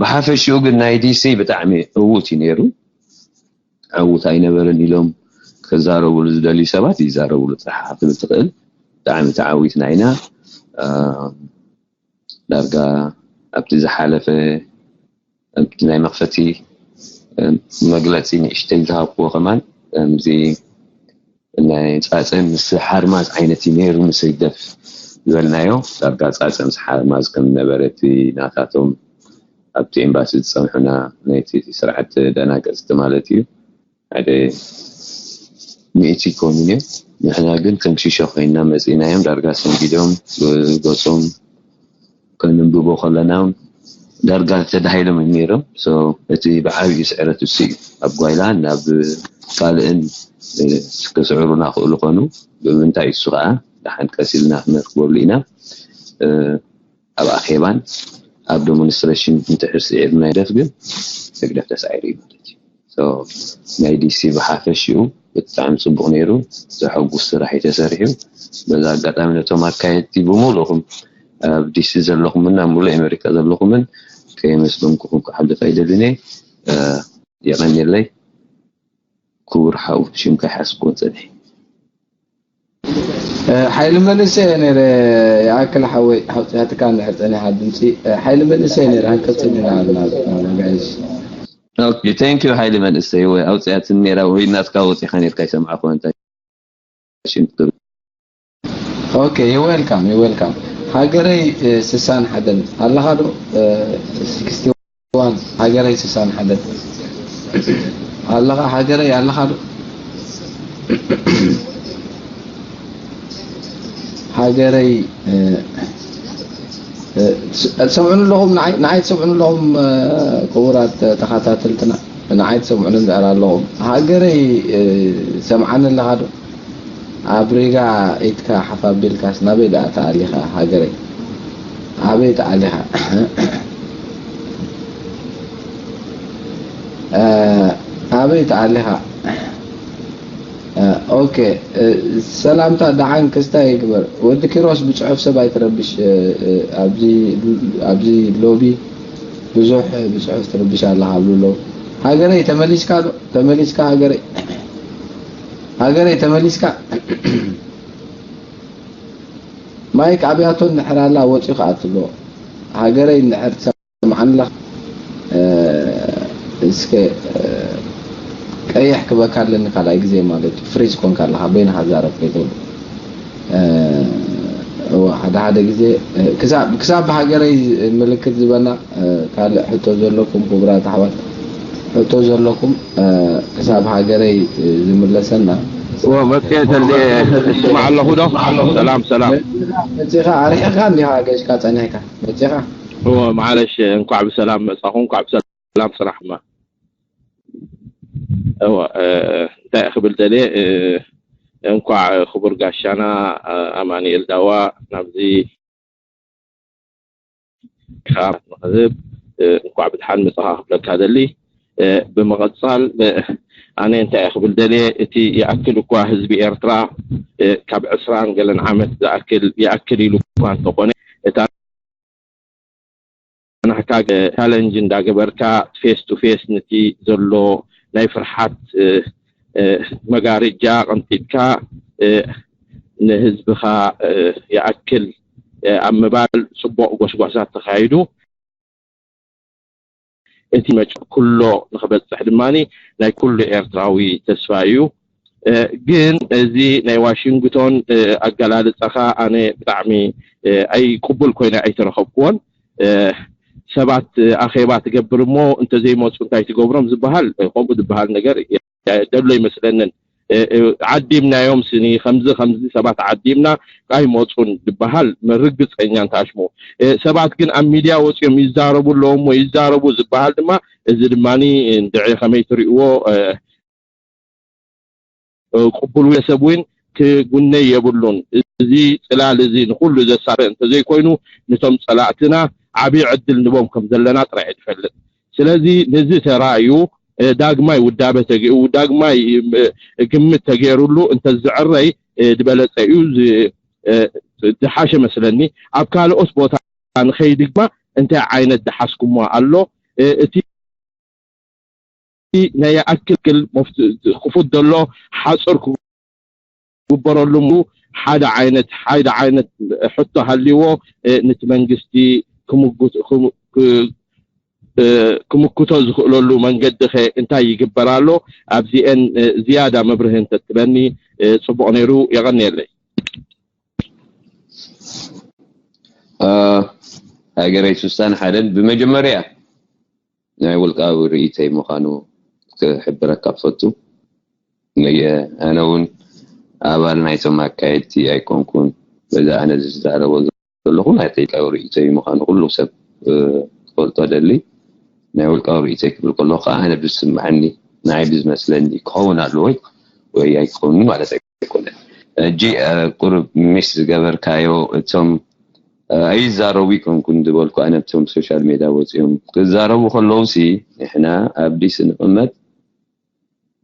ብሓፈሽኡ ግን ናይ ዲሲ ብጣዕሚ ዕዉት እዩ ነይሩ ዕዉት ኣይነበረን ኢሎም ክዛረብሉ ዝደልዩ ሰባት ይዛረብሉ ጥራሕ ክትብል ትኽእል ብጣዕሚ ተዓዊትና ኢና ዳርጋ ኣብቲ ዝሓለፈ ኣብቲ ናይ መኽፈቲ መግለፂ ንእሽተይ ዝሃብክዎ ከማን ከምዚ ናይ ፃፀ ምስ ሓርማዝ ዓይነት እዩ ነይሩ ምስ ህግደፍ ዝበልናዮ ዳርጋ ፃፀ ምስ ሓርማዝ ከም ዝነበረ እቲ ናታቶም ኣብቲ ኤምባሲ ዝፀንሑና ናይቲ ስርዓት ደናገፅቲ ማለት እዩ ሓደ ሚእቲ ይኮኑን እዮም ንሕና ግን ከም ሽሾ ኮይንና መፂእናዮም ዳርጋ ሰንጊዶም ገፆም ከንንብቦ ከለና ዳርጋ ተዳሂሎም እዮም ነይሮም እቲ ብዓብዩ ስዕረት እሱ እዩ ኣብ ጓይላ ናብ ካልእን ክስዕሩና ክእሉ ኮኑ ብምንታይ እሱ ከዓ ደሓን ቀስ ኢልና ክንረክበሉ ኢና ኣብ ኣኼባን ኣብ ዴሞንስትሬሽን እንድሕር ስዒርና ህግደፍ ግን ህግደፍ ተሳዒሩ እዩ ማለት እዩ ናይ ዲሲ ብሓፈሽኡ ብጣዕሚ ፅቡቅ ነይሩ ዘሐጉስ ስራሕ እዩ ተሰሪሑ በዛ ኣጋጣሚ ነቶም ኣካየድቲ ብምሉእኹም ኣብ ዲሲ ዘለኹምን ኣብ ሙሉእ ኣሜሪካ ዘለኹምን ከየመስገንኩኹም ክሓልፍ ኣይደልን እየ የቐንየለይ ክቡር ሓው ሽምካ ይሓስብክዎ ፀኒሐ ሓይሊ መንእሰይ ነረ ይኣክል ሓወይ ሓውፅያትካ እንድሕር ፀኒሓ ድምፂ ሓይሊ መንእሰይ ነረ ሃንቀፅል ኢና ኣለና ጋይዝ። Okay, thank you ሓይሊ መንእሰይ። ወይ ኣውፅያትን ነራ ወይ ናትካ ወፂኻ ነርካ ይሰምዓኹ እንታይ ሽንቱ። Okay, you welcome, you welcome። ሃገረይ ስሳን ሓደን ኣለኻ ዶ? ስክስቲ ዋን ሃገረይ ስሳን ሓደን ኣለኻ ሃገረይ ኣለኻ ዶ? ሃገረይ ትሰምዑኒ ኣለኹም? ንዓይ ትሰምዑኒ ኣለኹም? ክቡራት ተኸታተልትና ንዓይ ትሰምዑኒ እንድሕር ኣለኹም? ሃገረይ ሰምዓኒ ኣለኻ ዶ? ኣብ ሪጋ ኢድካ ሓፍ ኣቢልካስ ናበይ ደኣ ተኣሊኻ ሃገረይ? ኣበይ ተኣሊኻ? ኣበይ ተኣሊኻ? ኦኬ፣ ሰላምታ ደሓን ክስታይ ይግበር። ወዲ ኪሮስ ብፅሑፍ ሰብ ኣይትረብሽ። ኣብዚ ሎቢ ብዙሕ ብፅሑፍ ትርብሽ ኣለኻ ኣብሉ ኣለዉ። ሃገረይ ተመሊስካ ዶ? ተመሊስካ ሃገረይ? ሃገረይ ተመሊስካ? ማይክ ኣብያቶ እንድሕር ኣላ ወፂኡ ክኣትሎ። ሃገረይ እንድሕር ትሰምዓኒ ኣለኻ? እስከ ቀይሕ ክበካ ኣለኒ ካልኣይ ግዜ ማለት እዩ። ፍሪዝ ኮንካ ኣለኻ በይንኻ ዛረብ ከይትብል። እዋ ሓደ ሓደ ግዜ ክሳብ ብሃገረይ ምልክት ዝበና ካልእ ሕቶ ዘለኩም ክቡራት ኣሕዋት ሕቶ ዘለኩም ክሳብ ሃገረይ ዝምለሰና መፅኤ ተልየ እስማዕ ኣለኹ ዶ? ሰላም ሰላም። መፂኻ ኣርሒኻ እንዲኻ ገሽካ ፀኒሕካ መፂኻ እወ ማዓለሽ እንኳዕ ብሰላም መፃኹ እንኳዕ ብሰላም ሰላም ስራሕማ እወ እንታይ ክብል ደልየ እንኳዕ ክቡር ጋሻና ኣማኒኤል ዳዋ ናብዚ ንክህብ እንኳዕ ብድሓን መፃኻ ክብለካ ደሊ ብምቕፃል ኣነ እንታይ ክብል ደልየ እቲ ይኣክል እኳ ህዝቢ ኤርትራ ካብ ዕስራን ገለን ዓመት ዝኣክል ይኣክል ኢሉ እኳ እንተኾነ እታ ናህካ ቻለንጅ እንዳገበርካ ፌስ ቱ ፌስ ነቲ ዘሎ ናይ ፍርሓት መጋረጃ ቀንጢጥካ ንህዝብኻ ይኣክል ኣብ ምባል ፅቡቕ ጎስጓሳት ተኻይዱ እቲ መጭ ኩሎ ንክበፅሕ ድማ ናይ ኩሉ ኤርትራዊ ተስፋ እዩ። ግን እዚ ናይ ዋሽንግቶን ኣገላልፃኻ ኣነ ብጣዕሚ ኣይቅቡል ኮይነ ኣይተረኸብክዎን። ሰባት ኣኼባ ትገብር እሞ እንተዘይመፁ እንታይ ትገብሮም ዝበሃል ከምኡ ዝበሃል ነገር ደሎ ይመስለንን። ዓዲምናዮም ስኒ ከምዚ ከምዚ ሰባት ዓዲምና ኣይመፁን ዝበሃል ርግፀኛ እንተኣሽሙ ሰባት ግን ኣብ ሚድያ ወፂኦም ይዛረቡ ኣለዎም ወይ ይዛረቡ ዝበሃል ድማ እዚ ድማ እንድዒ ከመይ ትሪእዎ ቅቡል ሰብ እውን ክጉነይ የብሉን። እዚ ፅላል እዚ ንኩሉ ዘሳተ እንተዘይኮይኑ ንቶም ፀላእትና ዓብዪ ዕድል ንቦም ከም ዘለና ጥራይ እየ ዝፈልጥ። ስለዚ ነዚ ተራእዩ ዳግማይ ውዳበ ተገይሩ ዳግማይ ግምት ተገይሩሉ እንተዝዕረይ ዝበለፀ እዩ ዝሓሸ መስለኒ። ኣብ ካልኦት ቦታ ንኸይድ ድማ እንታይ ዓይነት ዝሓዝኩሞ ኣሎ እቲ ናይ ኣክል ክፉት ዘሎ ሓፁር ክግበረሉ ሓደ ዓይነት ሓደ ዓይነት ሕቶ ሃልይዎ ንቲ መንግስቲ ክምክቶ ዝኽእለሉ መንገዲ ኸ እንታይ ይግበር ኣሎ ኣብዚአን ዝያዳ መብርህ እንተትበኒ ፅቡቕ ነይሩ። የቐንየለይ። ሃገረይ ሱሳን ሓደን ብመጀመርያ ናይ ውልቃዊ ርእይተይ ምዃኑ ክሕብረካ ክፈቱ። ኣነ እውን ኣባል ናይቶም ኣካየድቲ ኣይኮንኩን። በዚ ኣነ ዝዛረቦ ዘለኹ ናይ ውልቃዊ ርእይተይ ምዃኑ ኩሉ ሰብ ክፈልጦ ደሊ። ናይ ውልቃዊ ርእይተይ ክብል ከለኹ ከዓ ኣነ ብዝስምዓኒ ንዓይ ብዝመስለኒ ክኸውን ኣለዎ ወይ ኣይክኸውንን ማለት ኣይኮነን። ሕጂ ቁሩብ ሚስ ዝገበርካዮ እቶም ኣይዛረቡ ይኮንኩን ዝበልኩ ኣነ እቶም ሶሻል ሜድያ ወፂኦም ክዛረቡ ከለውሲ ንሕና ኣብ ዲሲ ንቕመጥ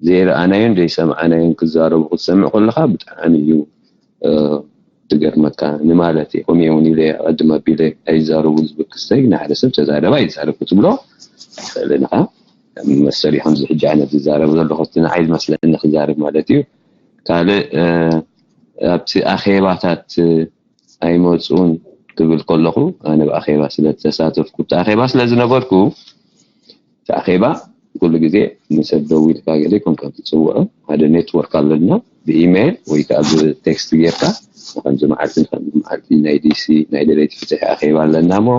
ዘይረኣናዮን ዘይሰምዓናዮን ክዛረቡ ክትሰምዕ ከለካ ብጣዕሚ እዩ ዝገርመካ ንማለት እየ። ከምኡ እውን ኢለ ኣቐድም ኣቢለ ኣይዛረቡ ዝብል ክስተይ ንሓደ ሰብ ተዛረባ ኣይዛረብ ክትብሎ ኣይኽእልን ኢኻ። መሰል እዩ ከምዚ ሕጂ ኣነ ዝዛረብ ዘለኹ እቲ ንዓይ ዝመስለኒ ክዛረብ ማለት እዩ። ካልእ ኣብቲ ኣኼባታት ኣይመፁን ክብል ከለኹ ኣነ ብኣኼባ ስለ ዝተሳተፍኩ ኣብቲ ኣኼባ ስለ ዝነበርኩ እቲ ኣኼባ ኩሉ ግዜ ንሰብ ደዊልካ ገለ ይኮንካ ትፅውዖ ሓደ ኔትወርክ ኣለና ብኢሜይል ወይ ከዓ ብቴክስት ጌርካ ከምዚ መዓልቲ ከምዚ መዓልቲ ናይ ዲሲ ናይ ደለይቲ ፍትሒ ኣኼባ ኣለና እሞ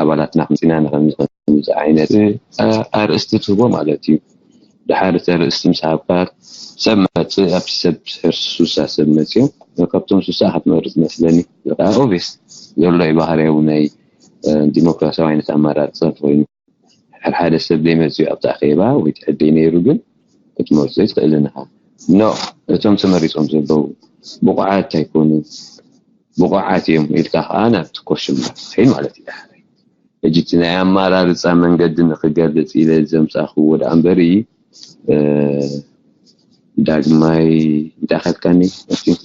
ኣባላትና ክምፅና ንከምዚ ከምዚ ዓይነት ኣርእስቲ ትህቦ ማለት እዩ። ድሓር እቲ ኣርእስቲ ምስ ሃብካ ሰብ መፅእ ኣብቲ ሰብ ሕርሲ ሱሳ ሰብ መፅዮም ካብቶም ሱሳ ክትመርፅ መስለኒ ከዓ ኦቪስ ዘሎ እዩ ባህርያዊ ናይ ዲሞክራሲያዊ ዓይነት ኣማራርፃ ተኮይኑ ሕር ሓደ ሰብ ዘይመፅዩ ኣብቲ ኣኼባ ወይ ትሕደይ ነይሩ ግን ክትመርፁ ኣይትኽእልን ኢኻ። ኖ እቶም ተመሪፆም ዘለዉ ብቑዓት ኣይኮኑን ብቑዓት እዮም ኢልካ ከዓ ናብቲ ኮሽም ትኸይድ ማለት እዩ። ዳሕራይ ሕጂ እቲ ናይ ኣማራርፃ መንገዲ ንክገልፅ ኢለ ዘምፃእክዎ ደኣ እምበሪ ዳግማይ እንታይ ከልካኒ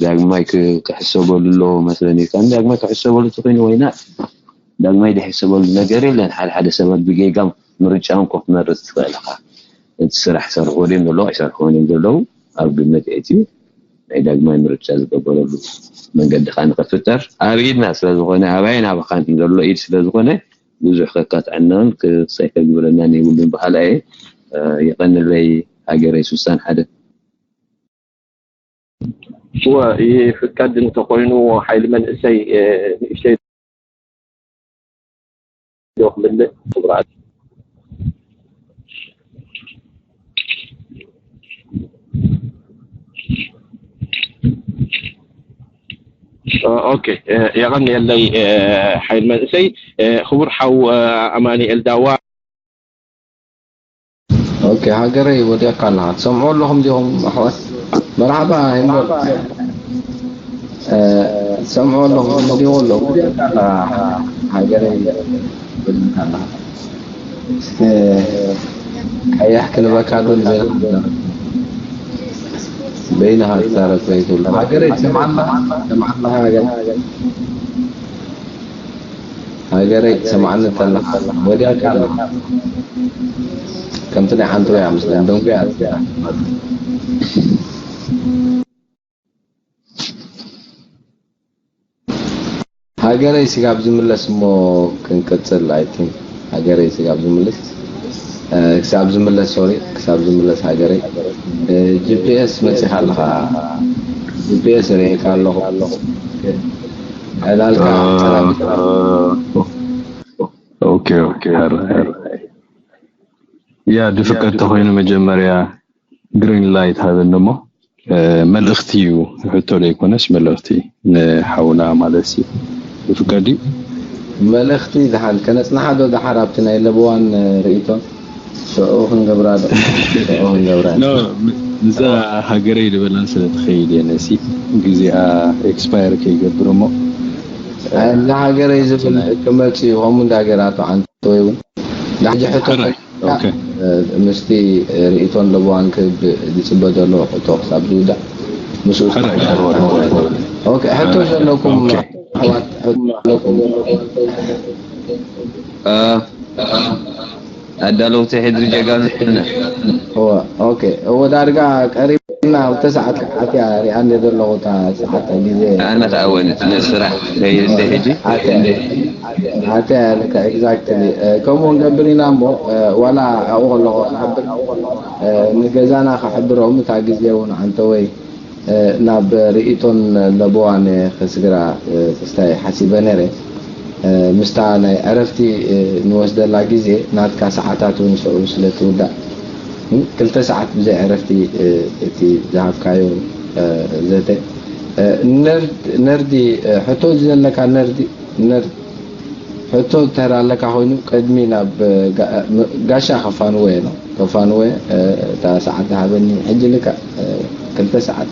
ዳግማይ ክሕሰበሉ ኣለዎ መስለኒ ኢልካ ዳግማይ ክሕሰበሉ ተኮይኑ ወይና ዳግማይ ዝሕሰበሉ ነገር የለን። ሓደ ሓደ ሰባት ብጌጋ ምርጫ እንኮ ክትመርፅ ትኽእል ኢኻ። እቲ ስራሕ ይሰርሕዎ ድዮም ዘለዉ ኣይሰርሕዎን እዮም ዘለዉ ኣብ ግምት የእትዩ ናይ ዳግማይ ምርጫ ዝገበረሉ መንገዲ ከዓ ንክፍጠር ኣብ ኢድና ስለዝኾነ ኣባይን ኣባኻን ዘሎ ኢድ ስለዝኾነ ብዙሕ ከካትዐናን ክሳይ ከግብረናን የብሉን በሃላ እየ። የቐንለይ ሃገረይ ሱሳን ሓደ እወ ይፍቀድ እንተኾይኑ ሓይሊ መንእሰይ ንእሽተይ ዶ ክምልእ ክቡራት ኦኬ የቐንየለይ ሓይል መንእሰይ ክቡር ሓው ኣማኒኤል ዳዋ ኦኬ ሃገረይ ወዲቕካ ኣለኻ ትሰምዑ ኣለኹም ዲኹም ኣሕዋት መርሓባ ሄምበር ትሰምዑ ኣለኹም ወዲቑ ኣሎ ወዲቕካ ኣለኻ ሃገረይ ወዲቕካ ኣለኻ እስከ ቀያሕ ክንበካ ዶ ንዘይና በይንኻ ትዛረብ ዘይትብሉ ሃገረይ ትሰምዓና ትሰምዓና ሃገር ሃገረይ ትሰምዓኒ እንተለኻ ወዲቕካ ኣለኻ ከምቲ ናይ ዓንተወያ ምስለን ደንጉያ ሃገረይ ስጋብ ዝምለስ እሞ ክንቅፅል ኣይቲን ሃገረይ ስጋብ ዝምለስ ክሳብ ዝምለስ ሶሪ ክሳብ ዝምለስ ሃገረይ ጂፒኤስ መፂኻ ኣለኻ ጂፒኤስ ርእየካ ኣለኹ ዕላልካ ኦኬ ኦኬ ያ ድፍቀድ ተኮይኑ መጀመርያ ግሪን ላይት ሃበኒ እሞ መልእኽቲ እዩ ሕቶ ዘይኮነስ መልእኽቲ ንሓውና ማለት እዩ ዝፍቀድ እዩ መልእኽቲ ድሓን ከነፅናሓ ዶ ድሓር ኣብቲ ናይ ለበዋን ርእይቶን ሽዑ ክንገብራ ዶ ሽዑ ክንገብራ እዛ ሃገረይ ዝበላን ስለ ትኸይድ እየ ነሲ ግዜኣ ኤክስፓየር ከይገብር እሞ እዛ ሃገረይ ዝብል ክመፅ እዩ ከምኡ እንዳ ገይራቶ ዓንተ ወይ እውን ዳሕጂ ሕቶ ምስቲ ርእይቶን ለበዋን ክብ ዝፅበ ዘሎ ሕቶ ክሳብ ዝውዳእ ምስኡ ሕቶ ዘለኩም ኣሕዋት ሕቶ ኣለኩም ኣዳለውቲ ሕድሪ ጀጋኑ ሕነ እወ ኦኬ እወ ዳርጋ ቀሪብና ክልተ ሰዓት ክዓት እያ ሪኣኒ ዘለኹ እታ ሰዓት ግዜ ኣነ ከዓ ወን ስራሕ ከይርደ ሕጂ ኣተ ልካ ኤግዛክትሊ ከምኡ ንገብር ኢና እሞ ዋላ ኣብኡ ከለኹ ክሕብር ንገዛና ክሕብሮም እታ ግዜ እውን ዓንተወይ ናብ ርእይቶን ለበዋን ክስግራ ክስታይ ሓሲበ ነረ ምስታ ናይ ዕረፍቲ ንወስደላ ግዜ ናትካ ሰዓታት እውን ሽዑ ስለ ትውዳእ ክልተ ሰዓት ብዘይ ዕረፍቲ እቲ ዝሃብካዮ ዘተ ነርዲ ሕቶ እዚ ዘለካ ነርዲ ነርዲ ሕቶ ተራ ኣለካ ኮይኑ ቅድሚ ናብ ጋሻ ከፋንወ ነው ከፋንወ እታ ሰዓት ዝሃበኒ ሕጂ ልካ ክልተ ሰዓት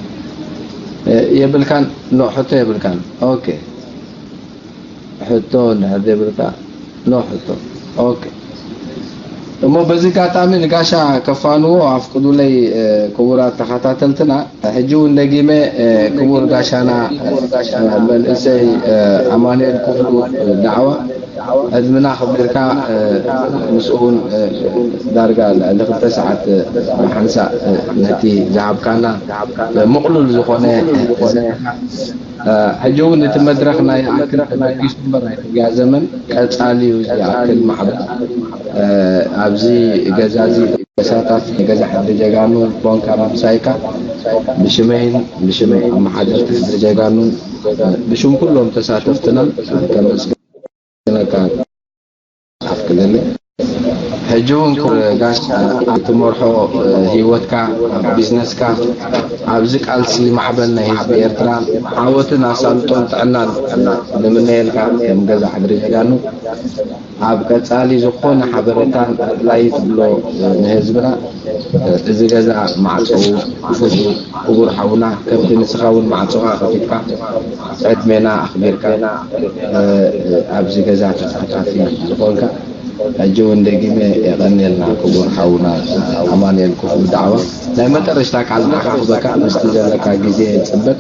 የብልካን ኖ ሕቶ የብልካን ኦኬ ሕቶ እንድሕር ዘይብልካ ኖ ሕቶ ኦኬ እሞ በዚ ጋጣሚ ንጋሻ ከፋንዎ ኣፍቅዱለይ ክቡራት ተኸታተልትና ሕጂ እውን ደጊመ ክቡር ጋሻና መንእሰይ ኣማኑኤል ክፍሉ ዳዕዋ ዕድምና ኣኽቢርካ ምስኡ እውን ዳርጋ ልዕሊ ክልተ ሰዓት ሓንሳእ ነቲ ዝሃብካና ምቕሉል ዝኾነ ሕጂ እውን እቲ መድረኽ ናይ ኣክል ተበጊሱ እምበር ናይ ጽርግያ ዘመን ቀጻሊ እዩ። እዚ ኣክል ማዕበል ኣብዚ ገዛ እዚ ተሳታፊ ገዛ ሕድሪ ጀጋኑ ቦንካ ምምሳይካ ብሽመይን ብሽም ኣመሓደርቲ ሕድሪ ጀጋኑን ብሽም ኩሎም ተሳተፍትና ከመስግነካ ኣፍቅደለይ። ሕጂ እውን ክቡር ጋሽ ኣብ ትመርሖ ህይወትካ፣ ኣብ ቢዝነስካ፣ ኣብዚ ቃልሲ ማዕበል ናይ ህዝቢ ኤርትራ ዓወትን ኣሳልጦን ጥዕናን ንምነየልካ ከም ገዛ ሕድሪ ጀጋኑ። ኣብ ቀጻሊ ዝኾነ ሓበሬታን ኣድላይ ትብሎ ንህዝብና እዚ ገዛ ማዕጾኡ ክፉት እዩ። ክቡር ሓውና፣ ከምቲ ንስኻ እውን ማዕጾኻ ከፊትካ ዕድሜና ኣኽቢርካ ኣብዚ ገዛ ተሳታፊ ዝኾንካ ሕጂ እውን ደጊመ የቐንየልና ክቡር ሓውና ኣማኑኤል ክፉ ዳዕዋ። ናይ መጠረሽታ ቃል ንዓኻ ክበካ ምስቲ ዘለካ ግዜ ጽበት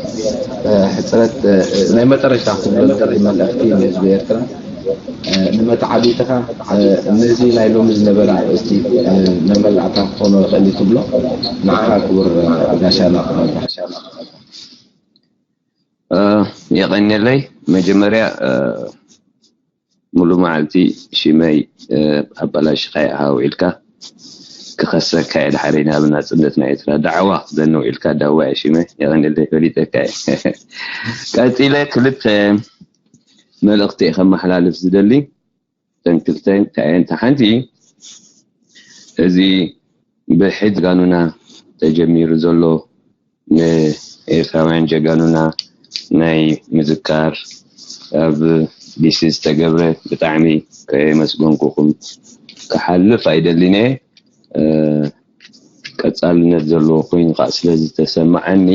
ሕጽረት ናይ መጠረሽታ ክትብሎ ትደሊ መልእኽቲ ንህዝቢ ኤርትራ ንመተዓቢትኻ ነዚ ናይ ሎሚ ዝነበረ ኣርእስቲ መመላእታ ክኾኖ ይኽእል እዩ ትብሎ ንዓኻ ክቡር ጋሻና ክበካ። የቐንየለይ። መጀመርያ ሙሉ መዓልቲ ሽመይ ኣባላሽኻ ኢኻ ውዒልካ፣ ክኸሰካ እየ ድሓረይ ናብ ናጽነት ናይ ኤርትራ ዳዕዋ ክትብለኒ ውዒልካ። ዳዋ እየ ሽመይ፣ የቐንየለይ፣ ፈሊጠካ እየ። ቀጺለ ክልተ መልእኽቲ እየ ከመሓላልፍ ዝደሊ። እተን ክልተ እንታይ እየን? እታ ሓንቲ፣ እዚ ብሕድ ጋኑና ተጀሚሩ ዘሎ ንኤርትራውያን ጀጋኑና ናይ ምዝካር ኣብ ዲሲ ዝተገብረ ብጣዕሚ ከየመስገንኩኹም ክሓልፍ ኣይደልን እየ። ቀጻልነት ዘለዎ ኮይኑ ከዓ ስለ ዝተሰማዓኒ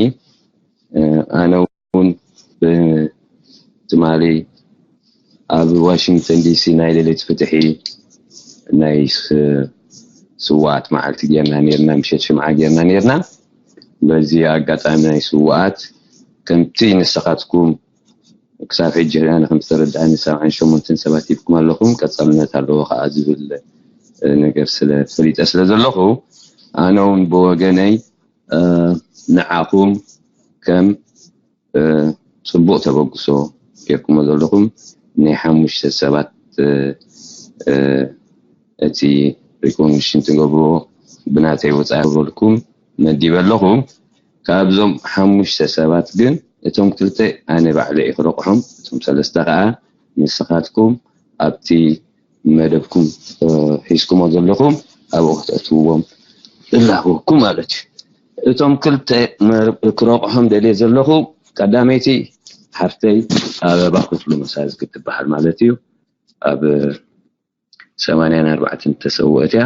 ኣነ እውን ብትማሊ ኣብ ዋሽንግተን ዲሲ ናይ ሌሊት ፍትሒ ናይ ስዋኣት መዓልቲ ጌርና ኔርና፣ ምሸት ሽምዓ ጌርና ኔርና። በዚ ኣጋጣሚ ናይ ስዋኣት ከምቲ ንስኻትኩም ክሳብ ሕጂ ኣነ ከም ዝተረድኣኒ ሰብዓን ሸሞንተን ሰባት ሂብኩም ኣለኹም፣ ቀጻልነት ኣለዎ ከዓ ዝብል ነገር ስለ ፈሊጠ ስለ ዘለኹ ኣነ እውን ብወገነይ ንዓኹም ከም ጽቡቕ ተበግሶ ጌርኩሞ ዘለኹም ናይ ሓሙሽተ ሰባት እቲ ሪኮግኒሽን ትገብርዎ ብናተይ ወፃኢ ክብለልኩም መዲበ ኣለኹ። ካብዞም ሓሙሽተ ሰባት ግን እቶም ክልተ ኣነ ባዕለ እየ ክረቑሖም፣ እቶም ሰለስተ ከዓ ንስኻትኩም ኣብቲ መደብኩም ሒዝኩሞ ዘለኹም ኣብኡ ክተእትውዎም እላበወኩም ማለት እዩ። እቶም ክልተ ክረቑሖም ደልየ ዘለኹ ቀዳመይቲ ሓፍተይ ኣበባ ክፍሉ መሳዝጊ ትበሃል ማለት እዩ። ኣብ ሰማንያን ኣርባዕተን ተሰወእት እያ።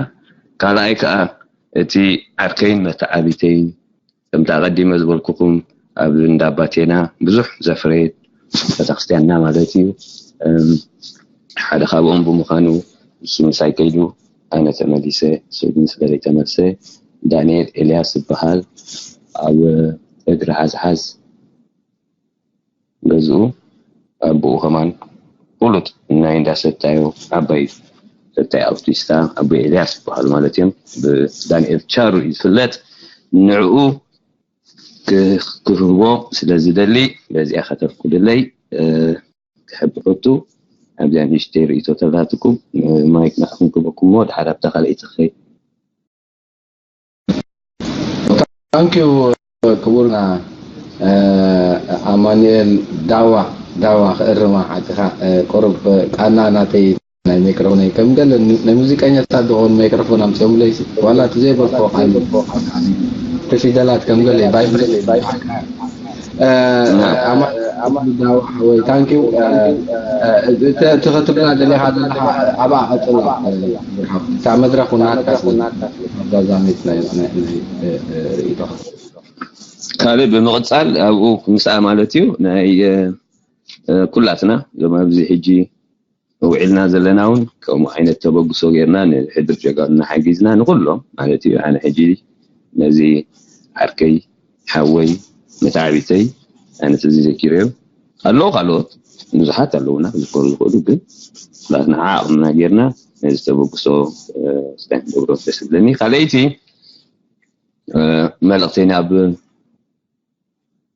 ካልኣይ ከዓ እቲ ዓርከይን መተዓቢተይን ከምቲ ኣቐዲመ ዝበልኩኹም ኣብ እንዳ ኣባቴና ብዙሕ ዘፍረየት ቤተክርስትያንና ማለት እዩ። ሓደ ካብኦም ብምዃኑ እሱ ምሳይ ከይዱ ኣነ ተመሊሰ፣ እሱ ግን ስለ ዘይተመልሰ ዳንኤል ኤልያስ ዝበሃል ኣብ እግሪ ሓዝሓዝ ገዝኡ ኣቦኡ ከማን ፍሉጥ ናይ እንዳ ሰታዮ ዓባይ ሰታይ ኣውቲስታ ኣቦ ኤልያስ ዝበሃሉ ማለት እዮም። ብዳንኤል ቻሩ እዩ ዝፍለጥ። ንዕኡ ክህቦ ስለ ዝደሊ በዚኣ ከተፍቅዱለይ ክሕብረቱ ኣብዚኣ ንእሽተይ ርእይቶ ተላትኩም ማይክ ንዓኹም ክበኩም እሞ ድሓር ኣብታ ካልኣይቲ ክኸይድ። ታንኪዩ ክቡርና ኣማኑኤል ዳዋ ዳዋ ክእርማ ሓቅኻ ቁሩብ ቃና ናተይ ናይ ማይክሮፎነይ ከም ገለ ናይ ሙዚቀኛታት ዝኾኑ ማይክሮፎን ኣምፅኦምለይ ዋላ እቲ ዘይበልኮ ቃል እቲ ፊደላት ከም ገለ ባይብል ኣማኑኤል ዳዋ ሓወይ ታንኪዩ እቲ ክትብላ ደሊኻ ዘለኻ ኣብኣ ቀፅላ እታ መድረኽ ናትካ ስለ ኣዛዛሚት ናይ ርእይቶኻ ካልእ ብምቕጻል ኣብኡ ምስኣ ማለት እዩ ናይ ኩላትና እዞም ኣብዚ ሕጂ ውዒልና ዘለና እውን ከምኡ ዓይነት ተበግሶ ጌርና ንሕድር ጀጋኑና ሓጊዝና ንኩሎም ማለት እዩ ኣነ ሕጂ ነዚ ዓርከይ ሓወይ መታዕቢተይ ኣነ ተዘይዘኪረዮ ኣለዉ ካልኦት ብዙሓት ኣለዉና ክዝከሩ ዝኽእሉ፣ ግን ላት ንዓ ኣቕምና ጌርና ነዚ ተበግሶ ስታይ ንገብሮ ደስ ዝብለኒ። ካልኣይቲ መልእኽተይ ናብ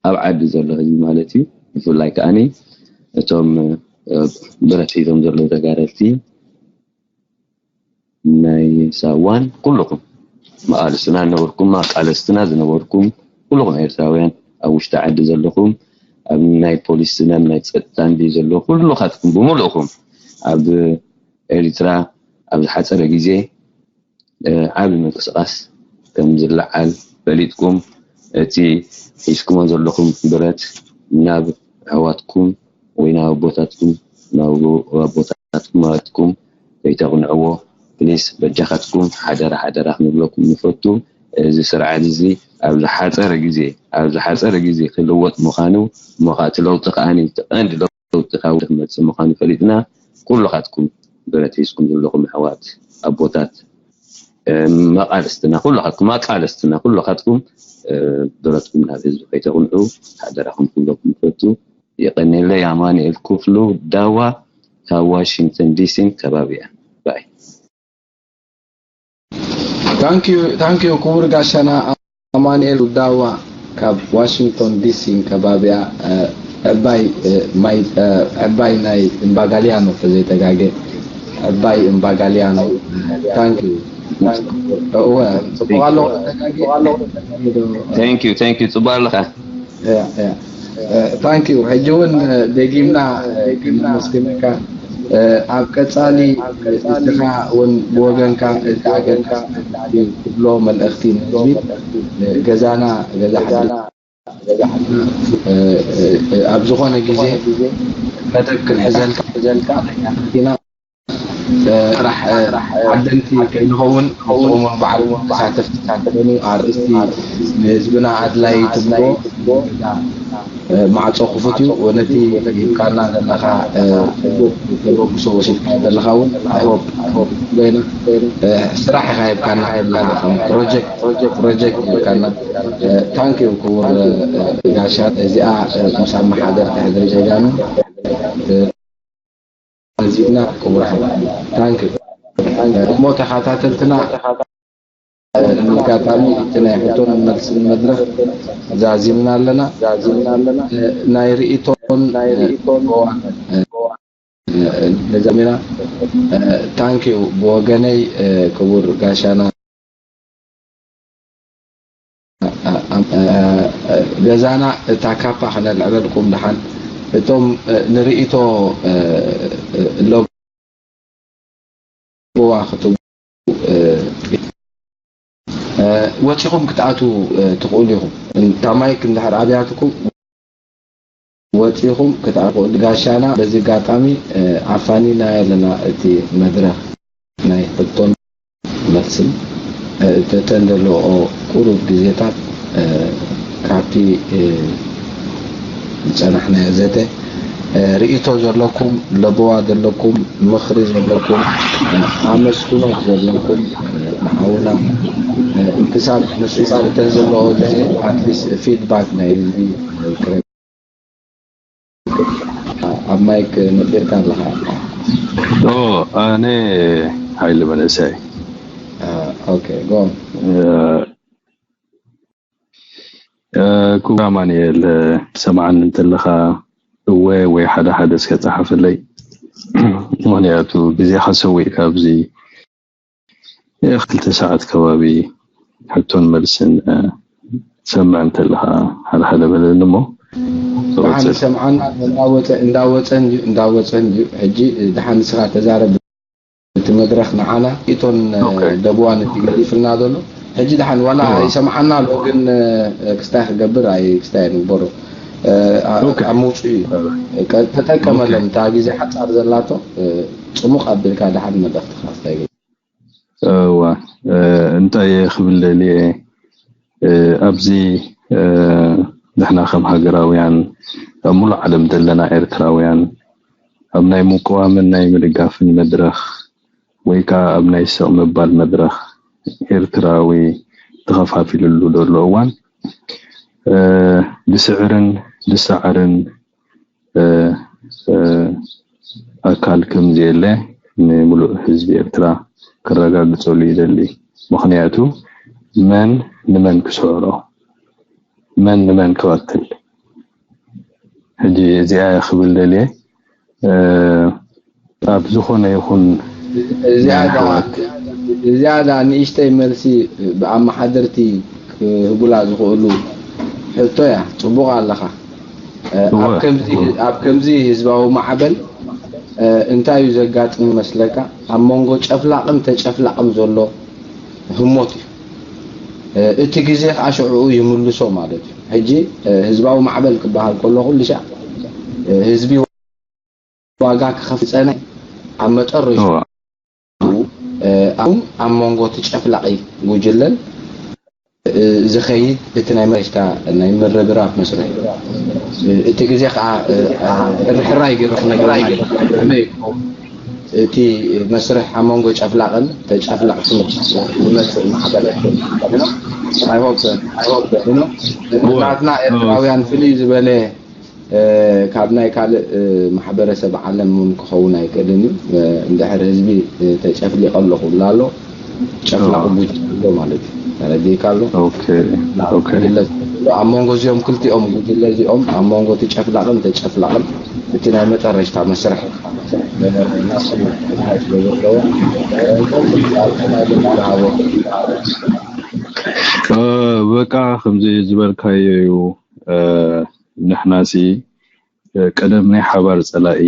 ኣብ ዓዲ ዘሎ ህዝቢ ማለት እዩ። ብፍላይ ከዓኒ እቶም ብረት ሒዞም ዘለዉ ተጋደልቲ ናይ ሳዋን ኩልኹም መቓልስትና ዝነበርኩም፣ መቃለስትና ዝነበርኩም ኩልኹም ኤርትራውያን፣ ኣብ ውሽጢ ዓዲ ዘለኹም፣ ኣብ ናይ ፖሊስን ኣብ ናይ ጸጥታን ድዩ ዘሎ፣ ኩልኻትኩም ብምልእኹም ኣብ ኤርትራ ኣብ ዝሓጸረ ግዜ ዓቢ ምንቅስቃስ ከም ዝለዓል ፈሊጥኩም፣ እቲ ሒዝኩሞ ዘለኹም ብረት ናብ ኣሕዋትኩም ወይ ናብ ኣቦታትኩም፣ ናብ ኣቦታትኩም ኣሕዋትኩም ከይተቕንዕዎ፣ ፕሊስ በጃኻትኩም ሓደራ ሓደራ ክንብለኩም ንፈቱ። እዚ ስርዓት እዚ ኣብ ዝሓጸረ ግዜ፣ ኣብ ዝሓጸረ ግዜ ክልወጥ ምዃኑ፣ እሞ ከኣ እቲ ለውጢ ከኣ እቲ ቀንዲ ለውጢ ካብ ክመጽእ ምዃኑ ፈሊጥና፣ ኩልኻትኩም ብረት ሒዝኩም ዘለኹም ኣሕዋት ኣቦታት መቓልስትና ኩልኻትኩም፣ ኣቃለስትና ኩልኻትኩም ብረትኩም ናብ ህዝቢ ከይተቕንዑ ሓደራኹም ክብለኩም ይፈቱ። የቐንየለይ። ኣማኑኤል ክፍሉ ዳዋ ካብ ዋሽንግተን ዲሲን ከባቢኣን። ባይ። ታንኪዩ ክቡር ጋሻና ኣማኑኤል ዳዋ ካብ ዋሽንግቶን ዲሲን ከባቢኣ። ዕባይ ናይ እምባጋሊያኖ ተዘይተጋገ፣ ዕባይ እምባጋሊያኖ። ታንኪዩ። እወ፣ ጽቡቕ ኣለኹ። Thank you, thank you። ጽቡቕ ኣለኻ። ታንኪዩ። ሕጂ እውን ደጊምና ነመስግነካ። ኣብ ቀጻሊ እስኻ እውን ብወገንካ እቲ ኣገዳሲ ትብሎ መልእኽቲ ንህዝቢ፣ ገዛና ገዛ ሓድሽ ኣብ ዝኾነ ግዜ መደብ ክንሕዘልካ ኢና። ጥራሕ ዓደምቲ ከይንኸውን፣ ንስኹም እውን ባዕልኹም ተሳተፍቲ ክትኮኑ ኣርእስቲ ንህዝብና ኣድላዪ ትብልዎ ማዕጾ ክፉት እዩ። ነቲ ሂብካና ዘለኻ ጽቡቕ ተበግሶ ወሲድካዮ ዘለኻ እውን I hope ኮይና ስራሕ ኢኻ ሂብካና ዘለኻ ከም ፕሮጀክት ፕሮጀክት ሂብካና። Thank you ክቡር ጋሻ፣ እዚኣ ምስ ኣመሓደርቲ ሕድሪ ጀጋኑ ኣዚድና ክቡር ሓው። Thank you። እሞ ተኸታተልትና፣ ኣጋጣሚ እቲ ናይ ሕቶን መልስን መድረኽ ዛዚምና ኣለና። ናይ ርእይቶን ዛዚምና። Thank you ብወገነይ ክቡር ጋሻና። ገዛና እታ ካፓ ከነልዕለልኩም ደሓን። እቶም ንርእይቶ ለበዋ ክትቡ ወጺኹም ክትኣትዉ ትኽእሉ ኢኹም። እታ ማይክ እንድሕር ኣብያትኩም ወጺኹም ክትኣትዉ ትኽእሉ። ጋሻና በዚ ኣጋጣሚ ኣፋኒናዮ ኣለና እቲ መድረኽ ናይ ሕቶን መልስን። እተን ዘለኦ ቁሩብ ግዜታት ካብቲ ዝጸናሕናዮ ዘተ ርእይቶ ዘለኩም፣ ለበዋ ዘለኩም፣ ምኽሪ ዘለኩም፣ ኣመስግኖት ዘለኩም ንሓውና ክሳብ ምስጻር እተን ዘለኦ ዘተ ኣትሊስት ፊድባክ ናይ ህዝቢ ክረክብ። ኣብ ማይክ ነጢርካ ኣለኻ። ኣነ ሓይሊ መንእሰይ። ኦኬ፣ ጎም። ክቡር ኣማኑኤል፣ ትሰምዓኒ እንተለኻ እወ ወይ ሓደ ሓደ እስከ ጸሓፈለይ። ምኽንያቱ ግዜኻ ሰዊእካ ኣብዚ ክልተ ሰዓት ከባቢ ሕቶን መልስን ትሰምዕ እንተለኻ ሓደ ሓደ በለኒ እሞ ደሓን ይሰምዓና እንዳወፀ እንዳወፀን እዩ እንዳወፀን እዩ። ሕጂ ደሓን ንስኻ ተዛረብ። እቲ መድረኽ ንዓና እቶን ደብዋን እቲ ገዲፍልና ዘሎ ሕጂ ደሓን ዋላ ይሰምዓና ኣሎ፣ ግን ክስታይ ክገብር ኣይ ክስታይ ንግበሮ ኣብ ምውፅኡ እዩ። ተጠቀመለን እታ ግዜ ሓፃር ዘላቶ ጽሙቕ ኣቢልካ ደሓን መልእኽትኻ ክስታይ ገ እዋ እንታይ ክብል ደልየ ኣብዚ ንሕና ከም ሃገራውያን ኣብ ሙሉእ ዓለም ዘለና ኤርትራውያን ኣብ ናይ ምቅዋምን ናይ ምድጋፍን መድረኽ ወይ ከዓ ኣብ ናይ ስቕ ምባል መድረኽ ኤርትራዊ ተኸፋፊልሉ ዘሎ እዋን ብስዕርን ብሰዕርን ኣካል ከም ዘየለ ንምሉእ ህዝቢ ኤርትራ ክረጋግጸሉ ይደሊ። ምኽንያቱ መን ንመን ክስዕሮ፣ መን ንመን ክቐትል። ሕጂ እዚኣ ክብል ደልየ ኣብ ዝኾነ ይኹን እዚኣ ናይ ዳ- ኣሕዋት እዚኣ ዳ ንእሽተይ መልሲ ብኣመሓደርቲ ክህቡላ ዝኽእሉ ሕቶ እያ። ጽቡቕ ኣለኻ። ኣብ ከምዚ ኣብ ከምዚ ህዝባዊ ማዕበል እንታይ እዩ ዘጋጥም ይመስለካ? ኣብ መንጎ ጨፍላቕን ተጨፍላቕን ዘሎ ህሞት እዩ። እቲ ግዜ ከዓ ሽዕኡ ይምልሶ ማለት እዩ። ሕጂ ህዝባዊ ማዕበል ክበሃል ከሎ ኩሉ ሻዕ ህዝቢ ዋጋ ክኸፍል ጸነ ኣብ መጠረሽትኡ ኣሁን ኣብ መንጎ እቲ ጨፍላቒ ጉጅለን ዝኸይድ እቲ ናይ መሬሽታ ናይ ምርብራብ መስርሕ እቲ ግዜ ከዓ ርሕራይ ገይሩ ክነግረና እዩ። ከመይ እቲ መስርሕ ኣብ መንጎ ጨፍላቕን ተጨፍላቕትን ዝመፅእ ማሕበረ። I hope so። ናትና ኤርትራውያን ፍልይ ዝበለ ካብ ናይ ካልእ ማሕበረሰብ ዓለም እውን ክኸውን ኣይክእልን እዩ። እንድሕር ህዝቢ ተጨፍሊቐ ኣለኹ ብላ ኣሎ፣ ጨፍላቕ ጉጅለ ኣሎ ማለት እዩ። ተረዲእካ ኣሎ? ጉጅለ ኣሎ። ኣብ መንጎ እዚኦም ክልቲኦም ጉጅለ እዚኦም፣ ኣብ መንጎ እቲ ጨፍላቕን ተጨፍላቕን እቲ ናይ መጠረሽታ መስርሕ ናስሉ ክበሃል ስለ ዘለዎ፣ በቃ ከምዚ ዝበልካዮ እዩ። ንሕናሲ ቀደም ናይ ሓባር ጸላኢ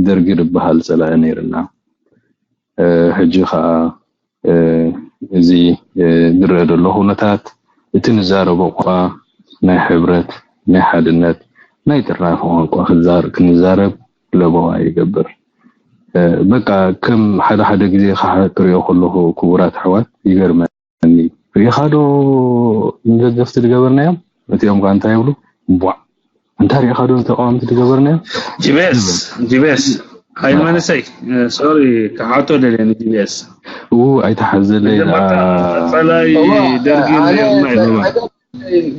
ደርጊ ዝበሃል ጸላኢ ነይርና። ሕጂ ኸኣ እዚ ዝረአ ዘሎ ኩነታት፣ እቲ ንዛረቦ ቋንቋ ናይ ሕብረት፣ ናይ ሓድነት፣ ናይ ጥርናፈ ቋንቋ ክንዛር-፣ ክንዛረብ ለበዋ ይገብር። በቃ ከም ሓደ ሓደ ግዜ ከዓ ክሪኦ ከለኹ ክቡራት ኣሕዋት ይገርመ። ሪኢኻ ዶ ንደገፍቲ ዝገበርናዮም? እቲኦም ከ እንታይ ይብሉ? ቧዕ። እንታይ ሪኢኻ ዶ ንተቃወምቲ ዝገበርናዮም? ጂ ቢ ኤስ፣ ጂ ቢ ኤስ። ሃይለ መንእሰይ፣ ሶሪ፣ ክሓቶ ደልየ ን ጂ ቢ ኤስ። ኡ፣ ኣይተሓዘለይ። መጀመርታ ደኣ። ጸላኢ እዋ፣ ደርጊ ኣነ ነይርና ጸ-፣ ኢሎም። ጸገም፣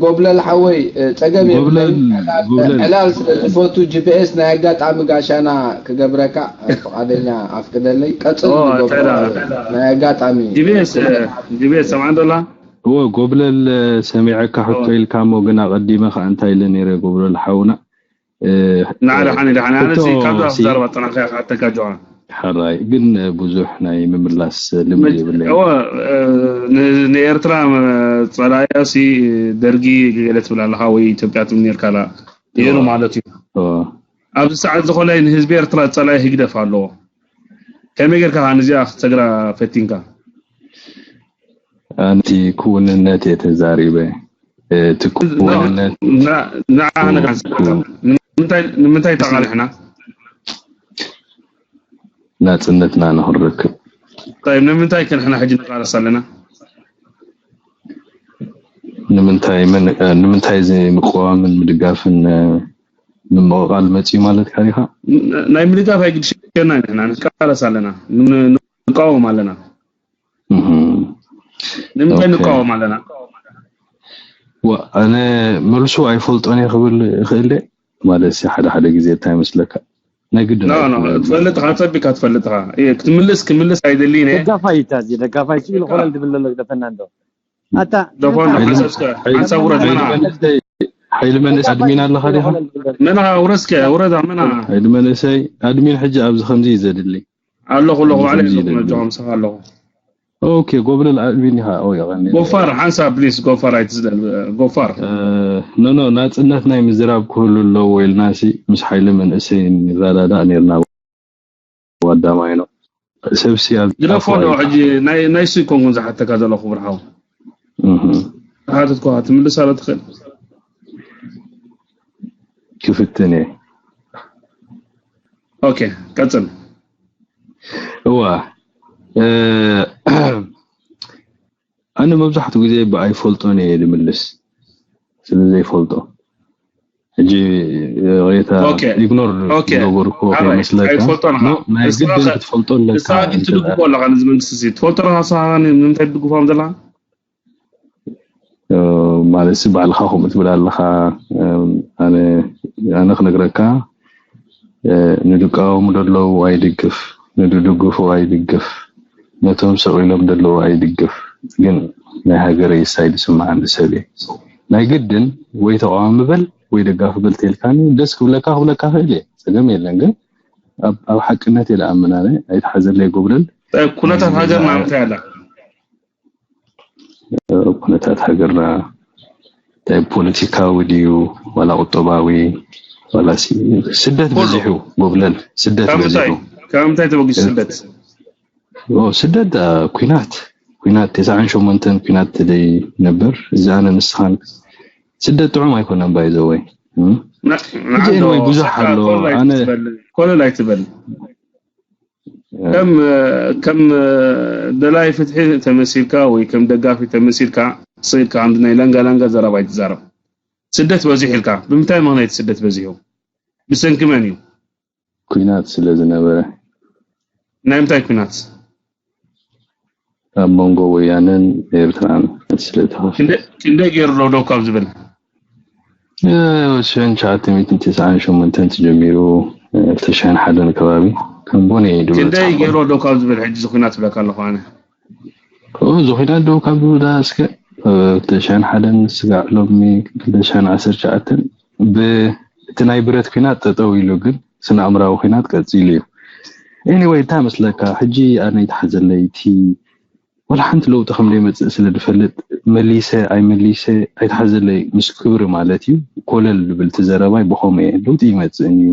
ጎብለል ሓወይ፣ ጸገም ጎብለል፣ የብለይን። ዕላል፣ ጎብለል። ዕላል ስለ ዝፈቱ ጂ ቢ ኤስ ናይ ኣጋጣሚ ጋሻና ክገብረካ ፍቓደኛ ኣፍቅደለይ። ቀጽል ኦ፣ ንገብሮ። ተራ። ናይ ኣጋጣሚ። ጂ ቢ ኤስ፣ ጂ ቢ ኤስ ሰምዓን ዶላ? እወ፣ ጎብለል ሰሚዐካ ሕቶ ኢልካ እሞ፣ ግን ኣቐዲመ ከኣ እንታይ ኢለ ነይረ፣ ጎብለል ሓውና? እ፣ ንዓ ደሓን፣ ደሓን። ኣነ ሕቶ ሲ-፣ ካብዛ ሲ-፣ ክዛረባ ጸናሕካ ኢኻ፣ ኣተካጆኻ። ሕራይ፣ ግን ብዙሕ ናይ ምምላስ ልምዲ መ-፣ የብለይን። እወ፣ እ፣ ን-፣ ንኤርትራ፣ እ፣ ጸላእያ ሲ ደርጊ ገለ ትብል ኣለኻ ወይ ኢትዮጵያ ትብል ነርካ ኣላ። ነይሩ እወ። ማለት እዩ። እወ። ኣብዚ ሰዓት ዝኾነ ንህዝቢ ኤርትራ ጸላኢ ህግደፍ ኣለዎ። ከመይ ጌርካ ከኣ ነዚኣ ክትሰግራ ፈቲንካ? ኣንቲ ክውንነት እየ ተዛሪበ። እቲ ክውንነት ና-፣ ና-፣ ና-፣ ክው-፣ ንምንታይ፣ ንምንታይ ተቓሊሕና? ናጽነትና ንኽንረክብ። ጠይብ፣ ንምንታይ ከ ንሕና ሕጂ ንቃለስ ኣለና? ንምንታይ መን-፣ ንምንታይ እዚ ምቅዋምን ምድጋፍን ምምቕቓል መጺኡ ማለትካ ዲኻ? ን-፣ ናይ ምድጋፍ ኣይግድሸና ንሕና ንቃለስ ኣለና። ን-፣ ንቃወም ኣለና። እህ። ንምንታይ ኦኬ። ንቃወም ኣለና? ዋ፣ ኣነ መልሱ ኣይፈልጦን እየ ክብል እኽእል እየ። ማለት ሲ ሓደ ሓደ ግዜ እንታይ ይመስለካ? ናይ ግድን ኖ፣ ኖ፣ ኣይኮነን። ትፈልጥ ኢኻ፣ ጸቢካ ትፈልጥ ኢኻ። እየ፣ ክትምልስ፣ ክምልስ ኣይደልይን እየ። ደጋፋይ እዩ፣ ታዚ ደጋፋይ እዩ፣ ኢሉ ኮለል ድብል ዘሎ ግደፈና እንዶ። ኣታ፣ ደፎን፣ ሓይሊ ሓንሳብ እስከ፣ ሓይሊ ሓንሳብ ውረድ፣ ሓይሊ መና? መንእሰይ፣ ሓይሊ መንእሰይ ኣድሚን ኣለኻ ዲኻ? መና ውረድ እስከ፣ ውረድ፣ መና? ሓይሊ መንእሰይ፣ ኣድሚን ሕጂ ኣብዚ ከምዚ እዩ ዘድሊ። ኣለኹ፣ ኣለኹ፣ ባዕለይ ከምዚ ኣለኹ፣ ይደሊ። መጃኹም፣ ምሳኻ ኣለኹ። ኦኬ፣ ጎብለል ኣድሚን ኢኻ። ኦ፣ የቐኒ። ጎፋር፣ ሓንሳብ ፕሊስ፣ ጎፋር ኣይትዝለል፣ ጎፋር። እ፣ ኖ፣ ኖ፣ ናጽነት ናይ ምዝራብ ክህሉ ኣለዎ ኢልናሲ ምስ ሓይሊ መንእሰይ ንረዳዳእ ነርና። ዋዳማይ ነው። ሰብሲ ኣብ ግደፎ ኣፎ ዶ፣ እዩ። ሕጂ ናይ፣ ናይ ሱ ይኮንኩን ዝሓተካ ዘለኹ፣ ብርሃው። እህ። ዝሓተትኩ ትምልስ ኣሎ ትኽእል። ክፍትን እየ። ኦኬ፣ ቀጽል። እዋ፣ እ፣ ኣነ መብዛሕትኡ ግዜ ብኣይፈልጦን እየ ዝምልስ። ስለ ዘይፈልጦ። ሕጂ፣ ሬታ ኦኬ። ኢግኖር ኦኬ። ዝገበርኩ ሓራይ፣ ከይመስለካ። ኣይትፈልጦን ኢኻ። ኖ፣ ናይ ንስኻ ግድን ከ-፣ ክትፈልጦ ኣለካ ንስኻ ግን እንተ ትድግፎ ደኣ። ኣለኻ ነዚ መንግስቲ እዚ። ትፈልጦ ዶ ንስኻ ንምንታይ ትድግፎም ዘለኻ? እ፣ ማለት ሲ ባዕልኻ ከምኡ ትብል ኣለኻ። እ፣ ኣነ፣ ኣነ ክነግረካ፣ ንድቃወሙ ደለዉ ኣይድግፍ፣ ንድድግፉ ኣይድግፍ፣ ነቶም ሰቒሎም ደለዉ ኣይድግፍ። ግን ናይ ሃገረይ ሳይድ ዝስምዓኒ ሰብ እየ። ናይ ግድን ወይ ተቓዋሚ በል ወይ ደጋፊ በል ተልካኒ ደስ ክብለካ ክብለካ ክእል እየ፣ ጸገም የለን። ግን ኣብ ኣብ ሓቅነት እየ ዝኣምን ኣነ። ኣይትሓዘለይ ጎብለል። ኩነታት ሃገርና እንታይ ኣላ? ኩነታት ሃገርና እንታይ ፖለቲካዊ ድዩ ዋላ ቁጠባዊ ዋላ ሲ-፣ ስደት በዚሑ ጎብለል፣ ስደት ካብ ምንታይ በዚሑ። ካብ ምንታይ ተበጊሱ ስደት? ኦ፣ ስደት ኣ፣ ኩናት ኩናት ተስዓን ሸሞንተን ኩናት ደይ ነበር እዚ ኣነ ንስኻን ስደት ጥዑም ኣይኮነን ባይዘወይ። ና- እዚ ንዓዶ ወይ ብዙሕ ኣሎ። ኮለል ኣነ ኣይትበል፣ ኮለል ኣይትበል። ከም ከም ደላይ ፍትሒ ተመሲልካ ወይ ከም ደጋፊ ተመሲልካ ስኢልካ ከምዚ ናይ ላንጋ ላንጋ ዘረባ ኣይትዛረብ። ስደት በዚሑ ኢልካ ብምንታይ ምኽንያት ስደት በዚሑ? ብሰንኪ መን እዩ? ኩናት ስለ ዝነበረ። ናይ ምንታይ ኩናት? ኣብ መንጎ ወያነን ኤርትራን ስለ ተኸፍተ። ክንደ- ክንደይ ገይሩ ዶ ዶ ካብ ዝብል? እ፣ ሽሕን ትሽዓተ ሚእትን ተስዓን ሸሞንተን ተጀሚሩ፣ እ፣ ክልተ ሽሕን ሓደን ከባቢ ከም ቦነ እዩ ድብሎ ክንደይ ጻዕቦ። ገይሩ ዶ ካብ ዝብል ሕጂ እዚ ኩናት ትብለካ ኣለኹ ኣነ። ኦ፣ እዚ ኩናት ዶ ካብ ዝብላ እስከ፣ እ፣ ክልተ ሽሕን ሓደን ስጋዕ ሎሚ ክልተ ሽሕን ዓሰርተ ትሽዓተን ብ-፣ እቲ ናይ ብረት ኩናት ጠጠው ኢሉ ግን ስነ ኣእምራዊ ኩናት ቀጺሉ እዩ። ኤኒወይ፣ እንታይ መስለካ፣ ሕጂ ኣነ ይትሓዘለይ፣ እቲ ዋላ ሓንቲ ለውጢ ከም ዘይመጽእ ስለ ዝፈልጥ፣ መሊሰ ኣይመሊሰ ኣይትሓዘለይ፣ ምስ ክብሪ ማለት እዩ፣ ኮለል ዝብል እቲ ዘረባይ ብኸምኡ እየ። ለውጢ ይመጽእን እዩ፣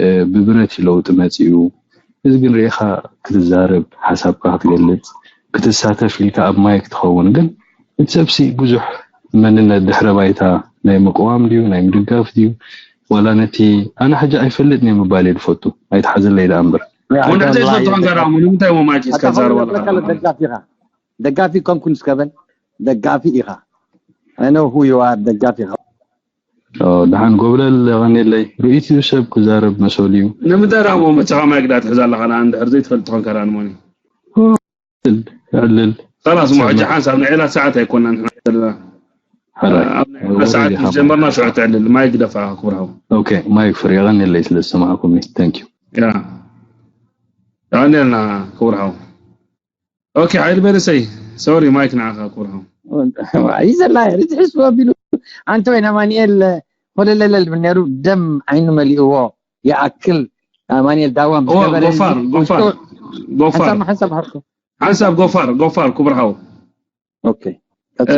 እ፣ ብብረት እዩ ለውጢ መጺኡ። እዚ ግን ርኢኻ ክትዛረብ፣ ሓሳብካ ክትገልጽ፣ ክትሳተፍ ኢልካ ኣብ ማይክ ትኸውን። ግን እቲ ሰብሲ ብዙሕ መንነት ድሕረ ባይታ ናይ ምቅዋም ድዩ ናይ ምድጋፍ ድዩ ዋላ ነቲ ኣነ ሕጂ ኣይፈልጥን እየ ምባል እየ ዝፈቱ። ኣይትሓዘለይ ደኣ እምበር። Yeah, I ወንድሕተይ don't lie። ዝፈልጥኻ እንከ ደኣ እሞ ንምንታይ እሞ ማይክ ኣታ እስከ ትዛረብ ኾነ ኣለኻ? በቃ ደጋፊ ኢኻ። ደጋፊ ኮንኩን እስከ በል። ደጋፊ ኢኻ። I know who you are፣ ደጋፊ ኢኻ። ኦ፣ ደሓን ጎብለል፣ የቐንየለይ። ርእይትኡ ሰብ ክዛረብ መሰሉ እዩ። ንምንታይ ደኣ እሞ መቸኻ ማይክ ደኣ ትሕዝ ኣለኻ ደኣ እንድሕር ዘይትፈልጥ ኾንካ ደኣ ንሞኒ? ዕልል፣ ዕልል። خلاص እሞ ሰብ ሕጂ ሓንሳብ ናይ ዕላት ሰዓት ኣይኮናን ንሕና ዘለና። ሕራይ። ኣብ ናይ ዕላት ሰዓት ምስ ጀመርና ሽዑ ትዕልል። ማይክ ደፋ ክብርሃው። ኦኬ፣ ማይክ ፍሪ፣ የቐንየለይ ስለ ዝሰማዕኩምኒ። Thank you። ያ። የቐንየልና ክብርሃው። ኦኬ፣ ሓይል በለሰይ። ሶሪ፣ ማይክ ንዓኻ ክብርሃው። እዩ ዘላ፣ እዚ ሕስቡ ኣቢሉ። ኣንተ ወይ ኣማኑኤል፣ ኮለለለል ዝብል ነይሩ፣ ደም ዓይኑ መሊእዎ ይኣክል። ኣማኑኤል ዳዋ ምስ ኦ፣ ገበረ፣ ጎፋር፣ እዚ ጎፋር፣ ውሽጡ ጎፋር። ሓንሳብ፣ ሓንሳብ ሓቁ። ሓንሳብ ጎፋር፣ ጎፋር፣ ክብርሃው። ኦኬ። እ፣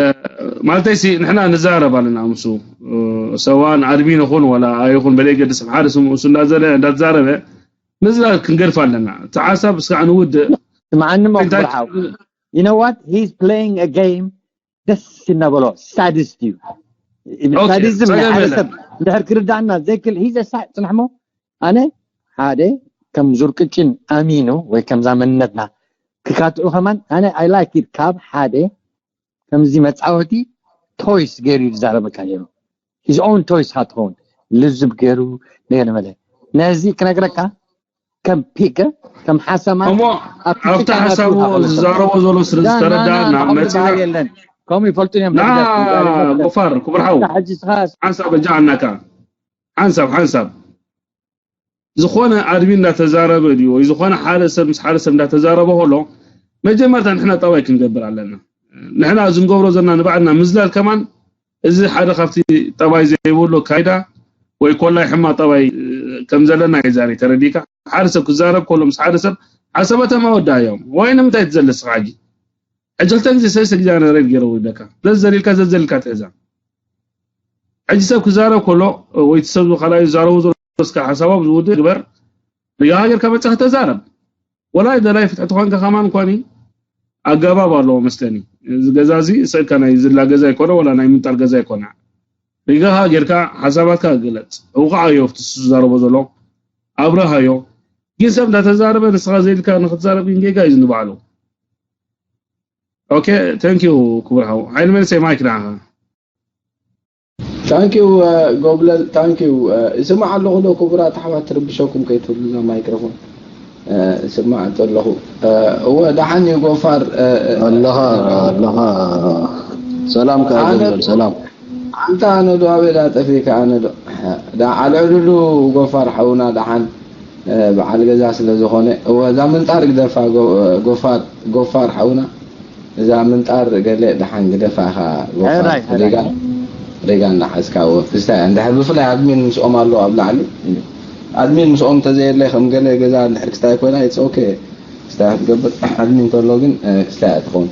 ማለተይ ሲ፣ ንሕና ንዛረብ ኣለና ምስኡ። እ፣ ሰዋን ኣድሚን ይኹን ወላ ኣይኹን በለይ ገድስ፣ ሓደ ስም እሱ እንዳዘለ፣ እንዳተዛረበ፣ ምዝራብ ክንገድፍ ኣለና። እቲ ሓሳብ እስካዕ ንውድእ። ስምዓኒ እሞ እንታይ ክብርሃው። You know what? He's playing a game ደስ እናበሎ። ሳዲስት እዩ። ኦኬ፣ ሳዲዝም ናይ ጸገም ሓደ የለን። ሰብ እንድሕር ክርዳእና ዘይክል፣ he's a sa-፣ ጽናሕ እሞ ኣነ ሓደ ከም ዙር ቅጭን ኣሚኑ ወይ ከምዛ መንነትና ክካትዑ ከማን ኣነ I like it። ካብ ሓደ ከምዚ መጻወቲ ቶይስ ገይሩ እዩ ዝዛረበካ ነይሩ። His own ቶይስ ሃትኸውን ልዝብ ገይሩ ነገር መለ ነዚ ክነግረካ ከም ፒክ ከም ሓሰማ እሞ ኣብቲ ኣብቲ ጭቃ ሓሳቡ ናቱ ዝዛረቦ ዘሎ ስለ ዳ-፣ ና-፣ ና-፣ ዝተረዳእና ከምኡ መጺና ዝበሃል የለን። ከምኡ ይፈልጡን እዮም ና ደገፍ ዝበሃል የለን። ጎፋር ክብርሓው። እስካ ሕጂ እስካ ሓንሳብ በጃ ኣናካ ሓንሳብ ሓንሳብ ዝኾነ ኣድሚን እንዳተዛረበ ድዩ ወይ ዝኾነ ሓደ ሰብ ምስ ሓደ ሰብ እንዳተዛረበ ከሎ መጀመርታ ንሕና ጠባይ ክንገብር ኣለና። ንሕና እዚ ንገብሮ ዘለና ንባዕልና ምዝላል ከማን እዚ ሓደ ካብቲ ጠባይ ዘይብሉ ኣካይዳ ወይ ኮላይ ሕማቕ ጠባይ ከም ዘለና እዩ ዛሬ ተረዲእካ። ሓደ ሰብ ክዛረብ ከሎ ምስ ሓደ ሰብ ዓሰበ ተማ ወዳእዮም ወይ ንምንታይ ትዘሊ እስኻ ሕጂ? ሕጂ ክልተ ግዜ ሰለስተ ግዜ ኣነ ሬድ ገይረ ውርደካ። ዘዘሊልካ ዘዘሊልካ ትሕዛ። ሕጂ ሰብ ክዛረብ ከሎ ወይ እቲ ሰብ ካልኣዩ ዝዛረቡ ዘሎ እስካ ሓሳቦም ዝውድእ ግበር። ሪጋ ሃገርካ መጻህ ተዛረብ። ወላ ደላይ ፍትሒ ተኾንካ ከማን ኮኒ ኣገባብ ኣለዎ መስለኒ። እዚ ገዛ እዚ ሰልካ ናይ ዝላ ገዛ ኣይኮነ ወላ ናይ ምንጣል ገዛ ኣይኮነ። ሪጋ ሃገርካ ሓሳባትካ ግለጽ። እውቃ ኣዮ ፍትሱ ዝዛረቦ ዘሎ ኣብረሃዮ። ግን ሰብ እንዳተዛረበ ንስኻ ዘይልካ ንክትዛረብ ግን ጌጋ እዩ ንባዕሉ። ኦኬ፣ thank you ክቡር ሓው። ሓይል መንሰይ ማይክ ንዓኻ። Thank you፣ እ፣ ጎብለል፣ thank you። እ፣ ይስማዕ ኣለኹ ዶ ክቡራት ኣሕዋት፣ ትርብሸኩም ከይትብሉ እዛ ማይክሮፎን። እ፣ ይስማዕ እንተለኹ። እ፣ እወ፣ ደሓን እዩ ጎፋር፣ እ፣ እ፣ ኣለኻ፣ ኣለኻ። ሰላም ከኣ ኣነ፣ ጎብለል፣ ሰላም። ኣንታ ኣነ ዶ ኣበይ ዳ ጠፊእካ ኣነ ዶ? ዳ ኣልዕልሉ ጎፋር ሓውና ደሓን በዓል ገዛ ስለ ዝኾነ እወ እዛ ምንጣር ግደፋ ጎፋር ጎፋር ሓውና እዛ ምንጣር ገለ ደሓን ግደፋ ኢኻ ጎፋር ሪጋ ሪጋ እንዳሓዝካ እወ ክስታይ እንድሕር ብፍላይ ኣድሚን ምስኦም ኣሎ ኣብ ላዕሊ ኣድሚን ምስኦም ተዘየለ ከም ገለ ገዛ እንድሕር ክስታይ ኮይና it's okay ክስታይ ክትገብር ኣድሚን ተሎ ግን ክስታይ ትኸውን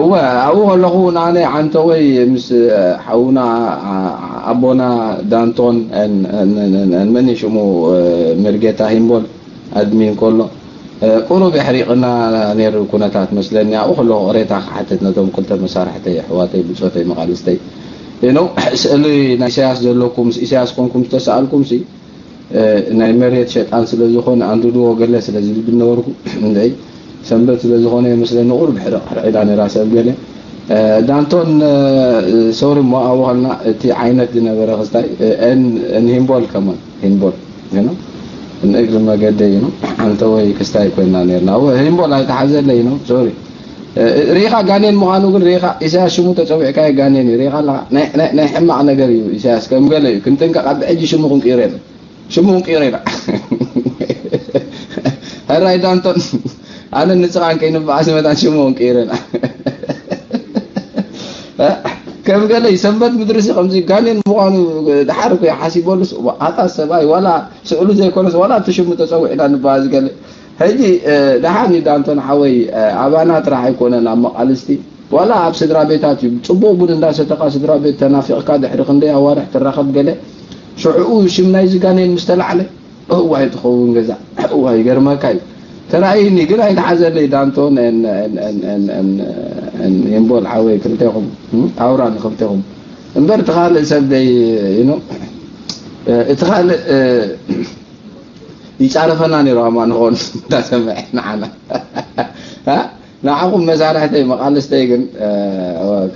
እወ ኣብኡ ከለኹ ንኣነ ዓንተወይ ምስ ሓውና ኣቦና ዳንቶን መን ሽሙ መርጌታ ሂምቦል ኣድሚን ከሎ ቁሩብ የሕሪቕና ነይሩ ኩነታት መስለኒ ኣብኡ ከለኹ ቅሬታ ክሓትት ነቶም ክልተ መሳርሕተይ ኣሕዋተይ ብፆተይ መቓልስተይ ኖ ስእሊ ናይ ኢሳያስ ዘለኩም ምስ ኢሳያስ ኮንኩም ዝተሰኣልኩም ሲ ናይ መሬት ሸጣን ስለ ዝኾነ ኣንድድዎ ገለ ስለ ዝብል ነበርኩ እንይ ሰንበት ስለ ዝኾነ መስለኒ ቁሩብ ሕርቕ ሕርቕ ኢላ ነራ ሰብ ገለ ዳንቶን ሶሪ እሞ ኣብኡ ከልና እቲ ዓይነት ዝነበረ ክስታይ ን ሂምቦል ከማን ሂምቦል ንእግሪ መገደይ ነው ሓንተ ወይ ክስታይ ኮይና ነርና ሂምቦል ኣይተሓዘለይ ነው ሶሪ ሪኻ ጋኔን ምዃኑ ግን ሪኻ ኢሳያስ ሽሙ ተፀዊዕካ ጋኔን እዩ ሪኻ ኣለኻ ናይ ሕማቕ ነገር እዩ ኢሳያስ ከም ገለ እዩ ክንጥንቀቕ ኣብ ሕጂ ሽሙ ክንቅይሮ የለን ሽሙ ክንቅይሮ ኢና ሕራይ ዳንቶን ኣነ ንፅቓን ከይንበኣስ መታን ሽሙ ክንቅይሮ ኢና ከም ገለ ሰንበት ምድርሲ ከምዚ ጋኔን ምዃኑ ድሓር ኮ ሓሲበሉስ ኣታ ሰብኣይ ዋላ ስእሉ ዘይኮነስ ዋላ እቲ ሽሙ ተፀዊዕና ንበኣስ ገለ ሕጂ ደሓን እዩ ዳንቶን ሓወይ ኣባና ጥራሕ ኣይኮነን ኣብ መቃልስቲ ዋላ ኣብ ስድራ ቤታት እዩ ጽቡቕ ቡን እንዳሰተኻ ስድራ ቤት ተናፊቕካ ድሕሪ ክንደይ ኣዋርሕ ትራኸብ ገለ ሽዕኡ ሽም ናይ ዝጋኔን ምስ ተላዕለ እዋይ ትኸውን ገዛ እዋይ ገርመካ እዩ ተራእይኒ ግን ኣይተሓዘለይ ዳንቶን የንቦል ሓወይ ክልቴኹም ኣውራ ንክልቴኹም እምበር እቲ ካልእ ሰብ ደይ እቲ ካልእ ይጻረፈና ነይሩ ኣማ ንኾን እንዳሰምዐ ንዓና ንዓኹም መሳርሕተይ መቓልስተይ ግን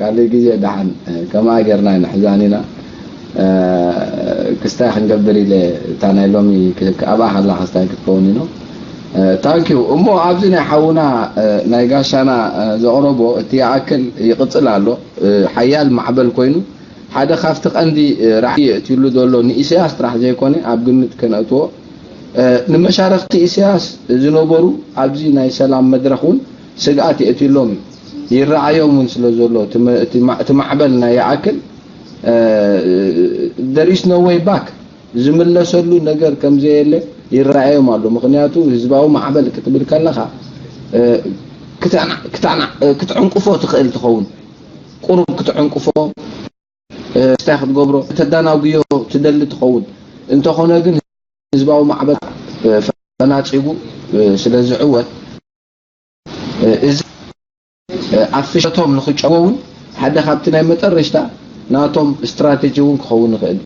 ካልእ ግዜ ደሓን ከምኣ ጌርና ኢና ሕዛን ኢና ክስታይ ክንገብር ኢለ እታ ናይ ሎሚ ኣብኣ ከላ ክስታይ ክትከውን ኢኖ ታንኪዩ እሞ ኣብዚ ናይ ሓውና ናይ ጋሻና ዘቕረቦ እቲ ይኣክል ይቕፅል ኣሎ ሓያል ማዕበል ኮይኑ ሓደ ካብቲ ቀንዲ ራዕዲ የእትዩሉ ዘሎ ንኢሳያስ ጥራሕ ዘይኮነ ኣብ ግምት ከነእትዎ ንመሻረክቲ ኢሳያስ ዝነበሩ ኣብዚ ናይ ሰላም መድረክ እውን ስግኣት የእትዩሎም እዩ ይረኣዮም እውን ስለ ዘሎ እቲ ማዕበል ናይ ይኣክል there is no way back ዝምለሰሉ ነገር ከም ዘየለ ይረኣዮም ኣሎ ምክንያቱ ህዝባዊ ማዕበል ክትብል ከለካ ክትዕንቅፎ ትኽእል ትኸውን ቁሩብ ክትዕንቅፎ እንታይ ክትገብሮ ተዳናጉዮ ትደሊ ትኸውን እንተኾነ ግን ህዝባዊ ማዕበል ፈናፂጉ ስለ ዝዕወት እዚ ኣብ ፍሸቶም ንክጨወውን ሓደ ካብቲ ናይ መጠረሽታ ናቶም ስትራቴጂ እውን ክኸውን ይኽእል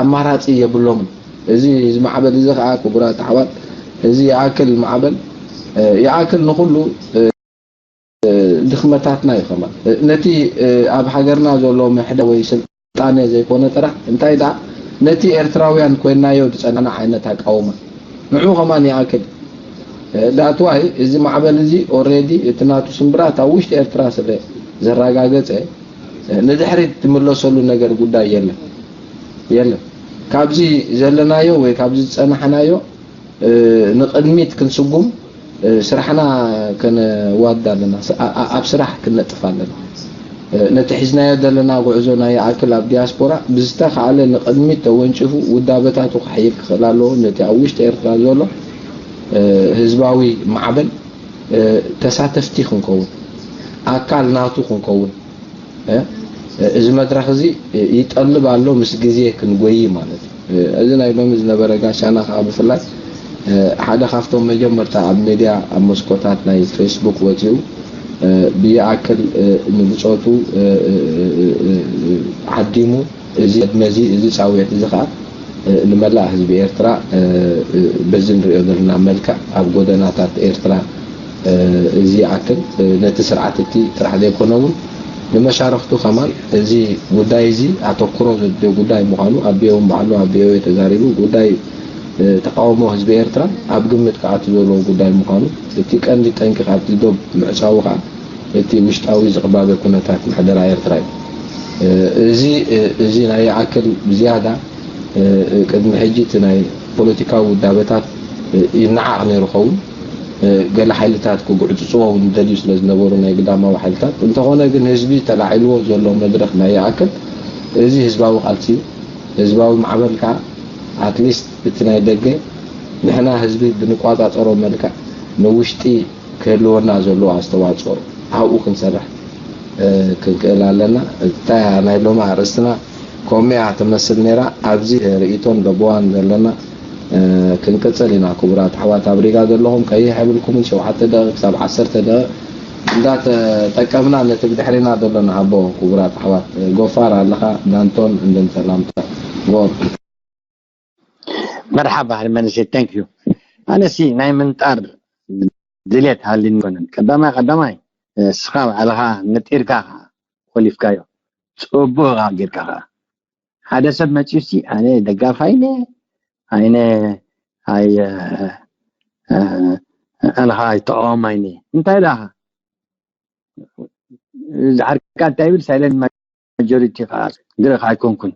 ኣማራፂ የብሎምን እዚ ዝማዕበል እዚ ከዓ ክቡራት ኣሕዋት እዚ ይኣክል ማዕበል ይኣክል ንኩሉ ድኽመታትና እዩ ከማን ነቲ ኣብ ሃገርና ዘሎ ምሕደ ወይ ስልጣነ ዘይኮነ ጥራሕ እንታይ ደኣ ነቲ ኤርትራውያን ኮይናዮ ዝጸናና ዓይነት ኣቃውማ ንዑ ከማን ይኣክል ዳትዋይ እዚ ማዕበል እዚ ኦሬዲ እቲ ናቱ ስምብራት ኣብ ውሽጢ ኤርትራ ስለ ዘረጋገጸ ንድሕሪት ትምለሰሉ ነገር ጉዳይ የለን የለን ካብዚ ዘለናዮ ወይ ካብዚ ዝጸናሕናዮ ንቕድሚት ክንስጉም ስራሕና ከነዋድድ ኣለና፣ ኣብ ስራሕ ክንነጥፍ ኣለና። ነቲ ሒዝናዮ ዘለና ጉዕዞ ናይ ይኣክል ኣብ ዲያስፖራ ብዝተኻእለ ንቕድሚት ተወንጪፉ ውዳበታቱ ክሕይል ክኽእል ኣለዎ። ነቲ ኣብ ውሽጢ ኤርትራ ዘሎ ህዝባዊ ማዕበል ተሳተፍቲ ክንከውን፣ ኣካል ናቱ ክንከውን። እዚ መድረኽ እዚ ይጠልብ ኣሎ ምስ ግዜ ክንጎይ ማለት እዩ። እዚ ናይ ሎሚ ዝነበረ ጋሻና ከዓ ብፍላይ ሓደ ካብቶም መጀመርታ ኣብ ሜድያ ኣብ መስኮታት ናይ ፌስቡክ ወፂኡ ብይኣክል ንብፆቱ ዓዲሙ እዚ ዕድመ እዚ እዚ ፃውዒት እዚ ከዓ ንመላእ ህዝቢ ኤርትራ በዚ ንሪኦ ዘለና መልክዕ ኣብ ጎደናታት ኤርትራ እዚ ይኣክል ነቲ ስርዓት እቲ ጥራሕ ዘይኮነ እውን ንመሻርክቱ ከማን እዚ ጉዳይ እዚ ኣተኩሮ ዘድልዮ ጉዳይ ምዃኑ ኣቢዮ እውን ባዕሉ ኣቢዮ ተዛሪቡ ጉዳይ ተቃውሞ ህዝቢ ኤርትራ ኣብ ግምት ክኣቱ ዘለዎ ጉዳይ ምዃኑ እቲ ቀንዲ ጠንቂ ካብቲ ዶብ ምዕፃዉ ከዓ እቲ ውሽጣዊ ዝቕባበ ኩነታት ምሕደራ ኤርትራ እዩ። እዚ እዚ ናይ ይኣክል ብዝያዳ ቅድሚ ሕጂ እቲ ናይ ፖለቲካዊ ውዳበታት ይነዓቕ ነይሩ ኸውን፣ ገለ ሓይልታት ክጉዕጽጽዎ እውን ደልዩ ስለ ዝነበሩ ናይ ግዳማዊ ሓይልታት። እንተኾነ ግን ህዝቢ ተላዒልዎ ዘሎ መድረኽ ናይ ይኣክል እዚ ህዝባዊ ቃልሲ እዩ። ህዝባዊ ማዕበል ከዓ ኣትሊስት እቲ ናይ ደገ ንሕና ህዝቢ ብንቋጻጸሮ መልክዕ ንውሽጢ ክህልወና ዘለዎ ኣስተዋፅኦ ኣብኡ ክንሰርሕ ክንክእል ኣለና። እታ ናይ ሎማ ኣርእስትና ኮሚያ ትመስል ነይራ። ኣብዚ ርእይቶን ለበዋን ዘለና ክንቅፅል ኢና። ክቡራት ኣሕዋት ኣብ ሪጋ ዘለኹም ቀይሕ የብልኩምን። ሸውዓተ ደቂቕ ክሳብ ዓሰርተ ደቂቕ እንዳተጠቀምና ነቲ ብድሕሪና ዘሎ ንሃቦ። ክቡራት ኣሕዋት ጎፋር ኣለኻ ዳንቶን እንደን ሰላምታ ጎር መርሓባ መንእሰይ thank you ኣነሲ ናይ ምንጣር ድሌት ሃልኒ ኮነን ቀዳማይ ቀዳማይ እስኻ ባዕልኻ ነጢርካ ኮሊፍካዮ ጽቡቕ ጌርካ ሓደ ሰብ መጺኡሲ ኣነ ደጋፍ ኣይነ ኣይነ ኣይ ኣልኻ ኣይተቃወም ኣይነ እንታይ ዳኻ ዝዓርቃ እንታይ ይብል ሳይለንት ማጆሪቲ ከዓ ግርኽ ኣይኮንኩን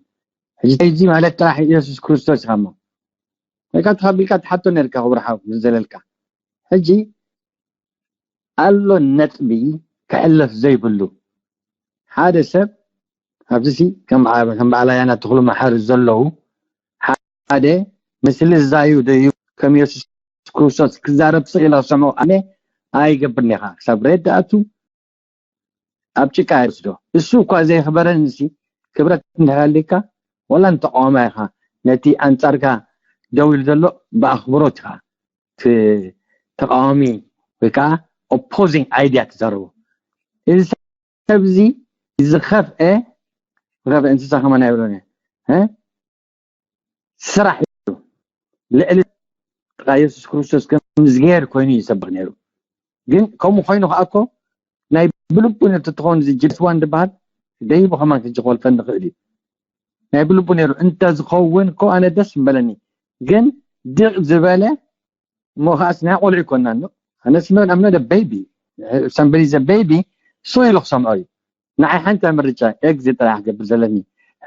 ሕጂ እዚ ማለት ጥራሕ ኢየሱስ ክርስቶስ ኢኻ እሞ ወይ ካብ ተኸቢልካ ትሓቶ ነርካ ክብርሓው ዝዘለልካ ሕጂ ኣሎ ነጥቢ ክሕለፍ ዘይብሉ ሓደ ሰብ ኣብዚ ከም በዓል ኣያና ተኽሉ መሓሪ ዘለዉ ሓደ ምስሊ ዛዩ ደዩ ከም የሱስ ክርስቶስ ክዛረብ ስቕ ኢላ ዝሰምዖ ኣነ ኣይገብርን ኢኻ ክሳብ ሬድ ኣቱ ኣብ ጭቃ ይወስዶ እሱ እኳ ዘይኽበረን ሲ ክብረት እንተሃልካ ወላ ንተቃዋማ ኢኻ ነቲ ኣንጻርካ ደው ኢሉ ዘሎ ብኣኽብሮት ኢኻ ተቃዋሚ ወይ ከዓ opposing idea ትዛረቦ እዚ ሰብ እዚ ዝኸፍአ ዝኸፍአ እንስሳ ከማን ኣይብሎን ስራሕ ልዕሊ ጥቃ የሱስ ክርስቶስ ከም ዝገር ኮይኑ ይሰብኽ ነይሩ ግን ከምኡ ኮይኑ ከዓ እኮ ናይ ብልቡ ነቲ ትኸውን እዚ ጅስዋን ዝበሃል ደይቡ ከማን ክጅኸልፈን ንኽእል እዩ ናይ ብልቡ ነይሩ እንተ ዝኸውን እኮ ኣነ ደስ ምበለኒ ግን ድቕ ዝበለ እሞ ከዓስ ናይ ቆልዑ ይኮና ኣሎ ኣነስ ኖ I'm not a baby somebody is a baby so ኢሉ ክሰምዖ እዩ ንዓይ ሓንቲ ምርጫ ኤግዚ ጥራሕ ክገብር ዘለኒ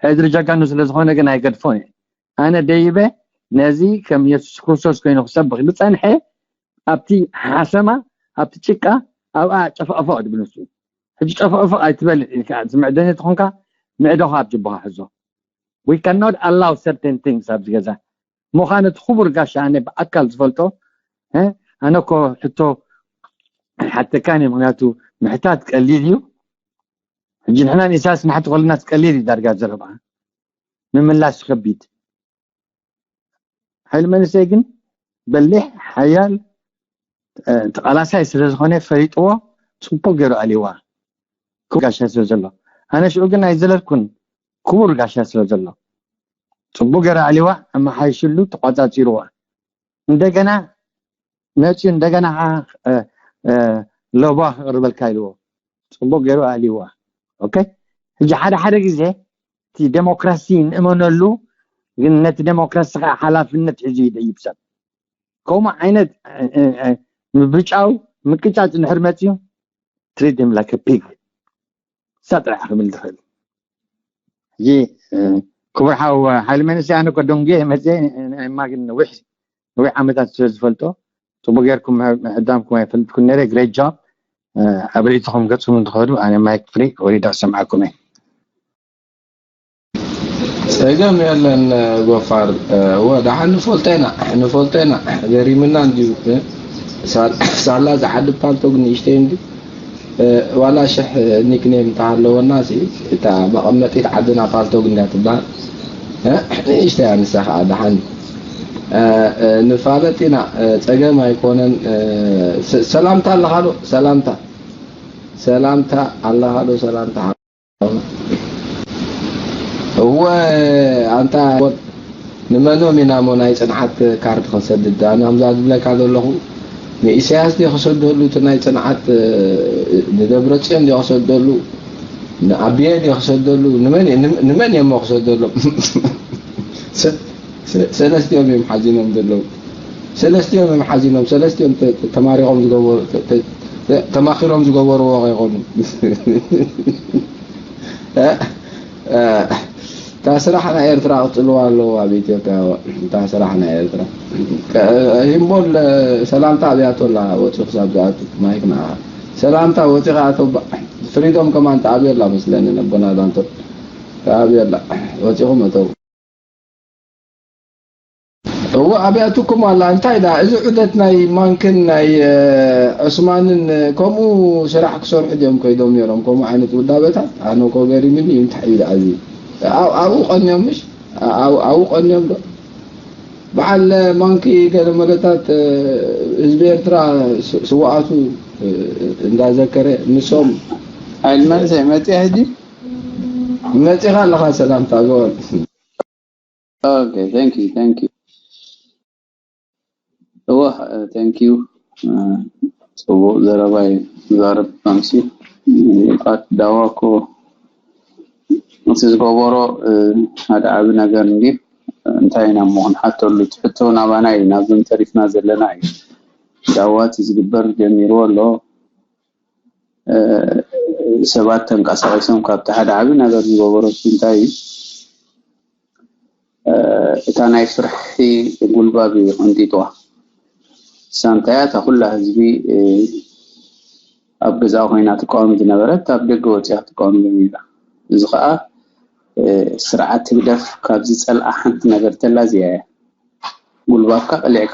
ሕድሪ ጀጋኑ ስለ ዝኾነ ግን ኣይገድፎን እየ ኣነ ደይበ ነዚ ከም የሱስ ክርስቶስ ኮይኑ ክሰብኽ ዝጸንሐ ኣብቲ ሓሰማ ኣብቲ ጭቃ ኣብኣ ጨፈቐፈቕ ድብል ንሱ ሕጂ ጨፈቐፈቕ ኣይትበል ኢልካ ዝምዕደኒ ትኾንካ ምዕዶኻ ኣብ ጅቦኻ ሕዞ we cannot allow certain things ኣብዚ ገዛ ምዃኑ እቲ ክቡር ጋሻ ኣነ ብኣካል ዝፈልጦ ኣነ እኮ ሕቶ ሓተካን ምክንያቱ ምሕታት ቀሊል እዩ ሕጂ ንሕና ንኢሳያስ ንሓቲ ከለናስ ቀሊል እዩ ዳርጋ ዘረባ ምምላስ ከቢድ ሓይሊ መንእሰይ ግን በሊሕ ሓያል ተቃላሳይ ስለ ዝኾነ ፈሊጥዎ ጽቡቅ ገይሩ ኣልዋ ክቡር ጋሻ ስለ ዘሎ ኣነ ሽዑ ግን ኣይዘለልኩን ክቡር ጋሻ ስለ ዘሎ ጽቡቅ ገይሩ ኣልዋ ኣመሓይሽሉ ተቋጻጺርዋ እንደገና መፅዩ እንደገና ለባ ክቅርበልካ ኢልዎ ፅቡቅ ገይሩ ኣልዋ ኦኬ ሕጂ ሓደ ሓደ ግዜ እቲ ዴሞክራሲ ንእመነሉ ግን ነቲ ዴሞክራሲ ከዓ ሓላፍነት ሒዙ ይደይብ ሰብ ከምኡ ዓይነት ምብጫው ምቅጫጭ እንድሕር መፅዩ treat them like a pig እሳ ጥራሕ ክብል ትኽእል ሕጂ ክቡር ሓው ሓይሊ መንእሰይ ኣነ እኮ ደንጉየ መፅየ ናይማ ግን ነዊሕ ነዊሕ ዓመታት ስለ ዝፈልጦ ፅቡቅ ጌርኩም ምዕዳምኩም ኣይፈልጥኩን ነረ great job ኣብ ርእይትኹም ገፅኩም እንትኸዱ ኣነ ማይክ ፍሪ ወሪዳ ክሰምዓኩም እየ ጸገም የለን ጎፋር እወ ደሓን ንፈልጦ ኢና ንፈልጦ ኢና ገሪምና እንድዩ ሳላ ዝዓዲ ፓልቶግ ንእሽተይ እንድዩ ዋላ ሽሕ ኒክኔም እንተሃለወና እታ መቐመጢት ዓድና ፓልቶግ እንድያ ትበሃል ንእሽተይ ኣንሳ ከዓ ደሓን ንፋለጥ ኢና ጸገም ኣይኮነን ሰላምታ ኣለኻዶ ሰላምታ ሰላምታ ኣለኻዶ ሰላምታ እወ ኣንታ ንመኖም ኢና እሞ ናይ ፅንዓት ካርድ ክንሰድድ ኣነ ከምዛ ዝብለካ ዘለኹ ንኢሳያስ ድየ ክሰደሉ እቲ ናይ ፅንዓት ንደብረፅዮን ድየ ክሰደሉ ንኣብየ ድየ ክሰደሉ ንመን እየ እሞ ክሰደሎም ሰለስቲኦም እዮም ሓዚኖም ዘለዉ ሰለስቲኦም እዮም ሓዚኖም ሰለስቲኦም ተማሪቆም ዝገበሩ ተማኺሮም ዝገበርዎ ከይኮኑ እታ ስራሕ ናይ ኤርትራ ክጥልዋ ኣለዎ ኣብ ኢትዮጵያ። እታ ስራሕ ናይ ኤርትራ። ሂምቦል ሰላምታ ኣብያቶ ኣላ። ወፂኡ ክሳብ ዝኣቱ ማይክ ንዓ። ሰላምታ ወፂኻ ኣቶ ፍሪዶም ከማን ተኣብዮ ኣላ መስለኒ። ነቦና ዳንቶ ተኣብዮ ኣላ። ወፂኹም እተው። እዎ ኣብያትኩም ኣላ። እንታይ ዳ እዚ ዑደት ናይ ማንክን ናይ ዑስማንን ከምኡ ስራሕ ክሰርሑ ድዮም ከይዶም ነይሮም? ከምኡ ዓይነት ውዳበታት ኣነ እኮ ገሪምኒ እዩ። እንታይ እዩ ዳ እዚ ኣብኡ ቀንዮም ምሽ ኣብኡ ቀንዮም ዶ? በዓል ማንኪ ገለ መለታት ህዝቢ ኤርትራ ስዋኣቱ እንዳዘከረ ንሶም ኣይልመልሰ መፅያ ሕጂ መፂኻ ኣለኻ ሰላምታ ገወል Okay, thank you, thank you. እወ thank you. ጽቡቕ ዘረባ እዩ ዝዛረብ። ኣምሲ ቃት ዳዋ እኮ እቲ ዝገበሮ ሓደ ዓቢ ነገር እንዲ እንታይ ኢና እሞ ክንሓተሉ? እቲ ሕቶ ናባና እዩ፣ ናብዞም ተሪፍና ዘለና እዩ። ዳዋ እቲ ዝግበር ጀሚርዎ ኣሎ። ሰባት ተንቀሳቒሶም ካብቲ ሓደ ዓቢ ነገር ዝገበሮ እንታይ እዩ? እታ ናይ ፍርሒ ጉልባብ እዩ ቀንጢጥዋ። እሳ እንታይ እያ? እታ ኩላ ህዝቢ ኣብ ገዛኣ ኮይና ትቃወም ዝነበረት ኣብ ደገ ወፂኣ ክትቃወም ጀሚራ። እዚ ከዓ ስርዓት ህግደፍ ካብ ዝፀልኣ ሓንቲ ነገር ተላ እዚኣ እያ። ጉልባብካ ቀሊዕካ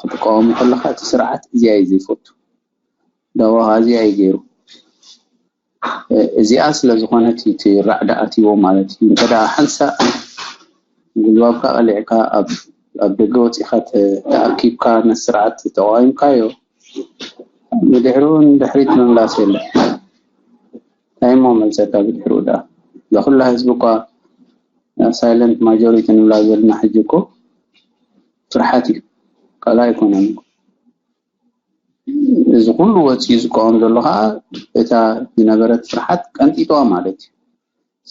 ክትቃወሙ ከለካ እቲ ስርዓት እዚኣ እዩ ዘይፈቱ። ዳዋ እዚኣ እዩ ገይሩ። እዚኣ ስለ ዝኾነት እዩ እቲ ራዕዲ ኣትይዎ ማለት እዩ። እንተ ደኣ ሓንሳእ ጉልባብካ ቀሊዕካ ኣብ ኣብ ደገ ወጺኻ ተ- ተኣኪብካ ነቲ ስርዓት ተቃዊምካዮ ብድሕሪኡ ንድሕሪት ምምላስ የለን። እንታይ እሞ መልሰካ ብድሕሪኡ ደኣ? እዛ ኩላ ህዝቢ እኳ ሳይለንት ማጆሪቲ ንብላ ዘለና ሕጂ እኮ ፍርሓት እዩ። ካልእ ኣይኮነን እኮ። እዚ ኩሉ ወፂኡ ዝቃወም ዘሎ ከዓ እታ ዝነበረት ፍርሓት ቀንጢጥዋ ማለት እዩ።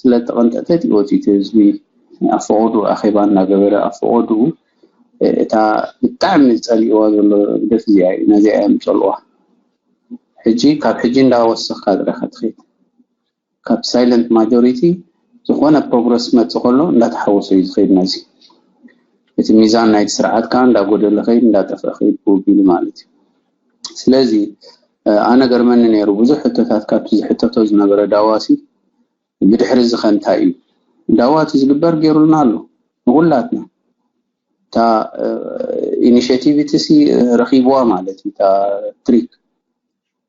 ስለ ተቐንጠጠት እዩ ወፂኡ እቲ ህዝቢ ኣፈቐዱ ኣኼባ እናገበረ ኣፈቐዱ እታ ብጣዕሚ ዝፀሊእዋ ዘሎ ህግደፍ እዚኣ እዩ። ነዚኣ እዮም ዝፀልዋ። ሕጂ ካብ ሕጂ እንዳወሰኽካ ጥራይ ክትኸይድ ካብ ሳይለንት ማጆሪቲ ዝኾነ ፕሮግረስ ክመፅእ ከሎ እንዳተሓወሶ እዩ ዝኸይድ ነዚ እቲ ሚዛን ናይቲ ስርዓት ከዓ እንዳጎደለ ከይድ እንዳጠፍአ ከይድ ብውቢሉ ማለት እዩ። ስለዚ ኣነ ገርመኒ ነይሩ ብዙሕ ሕቶታት ካብቲ ዝሕተቶ ዝነበረ ዳዋሲ ብድሕሪ እዚ ከ እንታይ እዩ ዳዋ እቲ ዝግበር ገይሩልና ኣሎ ንኩላትና እታ ኢኒሽቲቪቲ ሲ ረኪብዋ ማለት እዩ እታ ትሪክ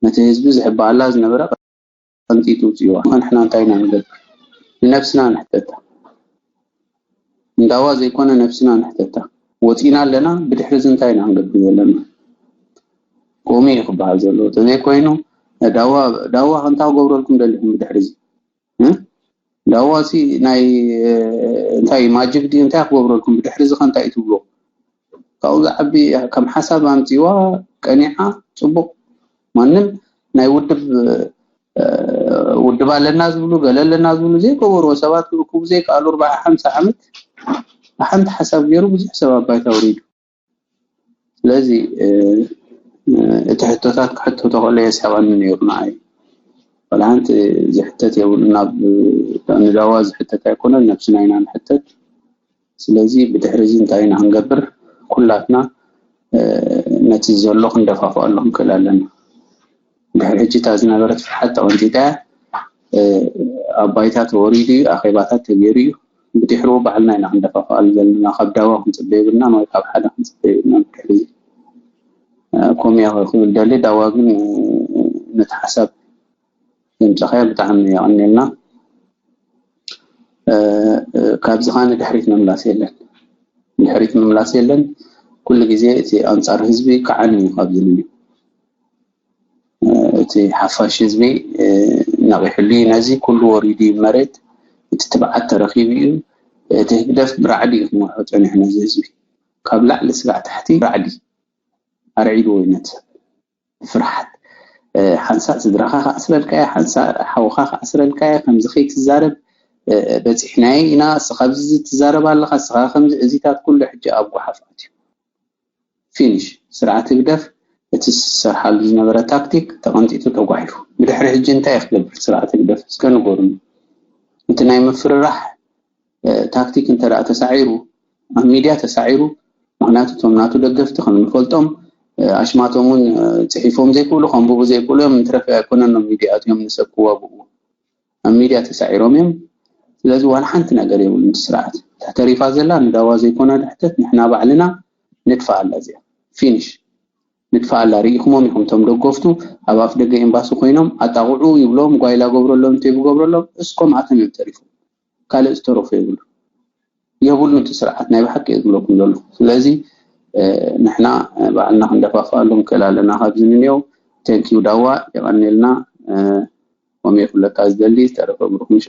ነቲ ህዝቢ ዝሕበኣላ ዝነበረ ቀንጢጡ ውፅእዋ ንሕና እንታይ ኢና ንገብር ንነብስና ንሕተታ እንዳዋ ዘይኮነ ነብስና ንሕተታ ወፂና ኣለና ብድሕሪ እዚ እንታይ ኢና ክንገብር ዘለና ከምኡ እዩ ክበሃል ዘለዎ ተዘይኮይኑ ዳዋ ዳዋ ከንታ ክገብረልኩም ደሊኹም ብድሕሪ እዚ ዳዋ ሲ ናይ እንታይ ማጅግ ድዩ እንታይ ክገብረልኩም ብድሕሪ እዚ ከንታይ ትብሎ ካብኡ ዝዓቢ ከም ሓሳብ ኣምፅዋ ቀኒዓ ፅቡቅ ማንም ናይ ውድብ ውድብ ኣለና ዝብሉ ገለ ኣለና ዝብሉ ዘይገበርዎ ሰባት ክእክቡ ዘይከኣሉ ኣርባዓ ሓምሳ ዓመት ብሓንቲ ሓሳብ ገይሩ ብዙሕ ሰብ ኣባይታ ውሪዱ ስለዚ እቲ ሕቶታት ክሕቶ ተኽእሎ የስሕቐኒ ነይሩ ንዓይ ዋላ ሓንቲ ዝሕተት የብሉ ናብ ንዳዋ ዝሕተት ኣይኮነን ነብስና ኢና ንሕተት ስለዚ ብድሕሪ እዚ እንታይ ኢና ክንገብር ኩላትና ነቲ ዘሎ ክንደፋፍኣሉ ክንክእል ኣለና ድሕሪ ሕጂ እታ ዝነበረት ፍርሓት ተቐንጢጣ እያ ኣብ ባይታ ተወሪዱ እዩ ኣኼባታት ተገይሩ እዩ ብድሕሪኡ ባዕልና ኢና ክንደፋፍኣሉ ዘለና ካብ ዳዋ ክንፅበ የብልናን ወይ ካብ ሓደ ክንፅበ የብልናን ብድሕሪ እዚ ኮሚያ ክብል ደሊ ዳዋ ግን ነቲ ሓሳብ ዘምፀኻዮ ብጣዕሚ የቐንየልና ካብዚ ከዓ ንድሕሪት ምምላስ የለን ድሕሪት ምምላስ የለን ኩሉ ግዜ እቲ ኣንፃር ህዝቢ ከዓ እዩ ካብዚ ንዩ እቲ ሓፋሽ ህዝቢ ነቒሕሉ እዩ ነዚ ኩሉ ወሪዱ እዩ መሬት እቲ ትብዓት ተረኪቡ እዩ እቲ ህግደፍ ብራዕዲ እዩ ክመርሖ ፀኒሑ ነዚ ህዝቢ ካብ ላዕሊ ስጋዕ ታሕቲ ራዕዲ ኣርዒድዎ እዩ ነቲ ሰብ ፍርሓት ሓንሳእ ስድራኻ ክኣስረልካ እየ ሓንሳእ ሓውኻ ክኣስረልካ እየ ከምዚ ከይትዛረብ በፂሕናዮ ኢና እስኻ ኣብዚ ትዛረብ ኣለኻ እስኻ ከምዚ እዚታት ኩሉ ሕጂ ኣብ ጓሓፍ ኣትዩ ፊኒሽ ስርዓት ህግደፍ እቲ ዝሰርሓሉ ዝነበረ ታክቲክ ተቐንጢጡ ተጓሒፉ ብድሕሪ ሕጂ እንታይ ክገብር ስርዓት ህግደፍ እስከ ንገሩኒ እቲ ናይ ምፍርራሕ ታክቲክ እንተ ተሳዒሩ፣ ኣብ ሚድያ ተሳዒሩ፣ ምክንያቱ እቶም ናቱ ደገፍቲ ከም ንፈልጦም ኣሽማቶም እውን ፅሒፎም ዘይክእሉ፣ ከንብቡ ዘይክእሉ እዮም። እንትረፈ ኣይኮነን ኖም ሚድያ እትዮም ንሰብ ክዋግኡ ኣብ ሚድያ ተሳዒሮም እዮም። ስለዚ ዋላ ሓንቲ ነገር የብሉን ስርዓት። ተሪፋ ዘላ ንዳዋ ዘይኮና ድሕተት ንሕና ባዕልና ንድፋ ኣላ እዚኣ ፊኒሽ ንድፋ ኣላ። ርኢኹሞም ኢኹም እቶም ደገፍቱ ኣብ ኣፍ ደገ ኤምባሲ ኮይኖም ኣጣቕዑ ይብሎም፣ ጓይላ ገብረሎም፣ ቴቡ ገብረሎም እስኮም ኣቶም እዮም ተሪፎም። ካልእ ዝተረፉ የብሉ የብሉን እቲ ስርዓት ናይ ብሓቂ ዝብለኩም ዘሎ። ስለዚ ንሕና ባዕልና ክንደፋፍኣሎም ክእል ኣለና። ካብዚ ንንየው ቴንኪዩ ዳዋ የቐኔልና። ወሜ ኩለካ ዝደሊ ዝተረፈ ብሩክ ምሽ።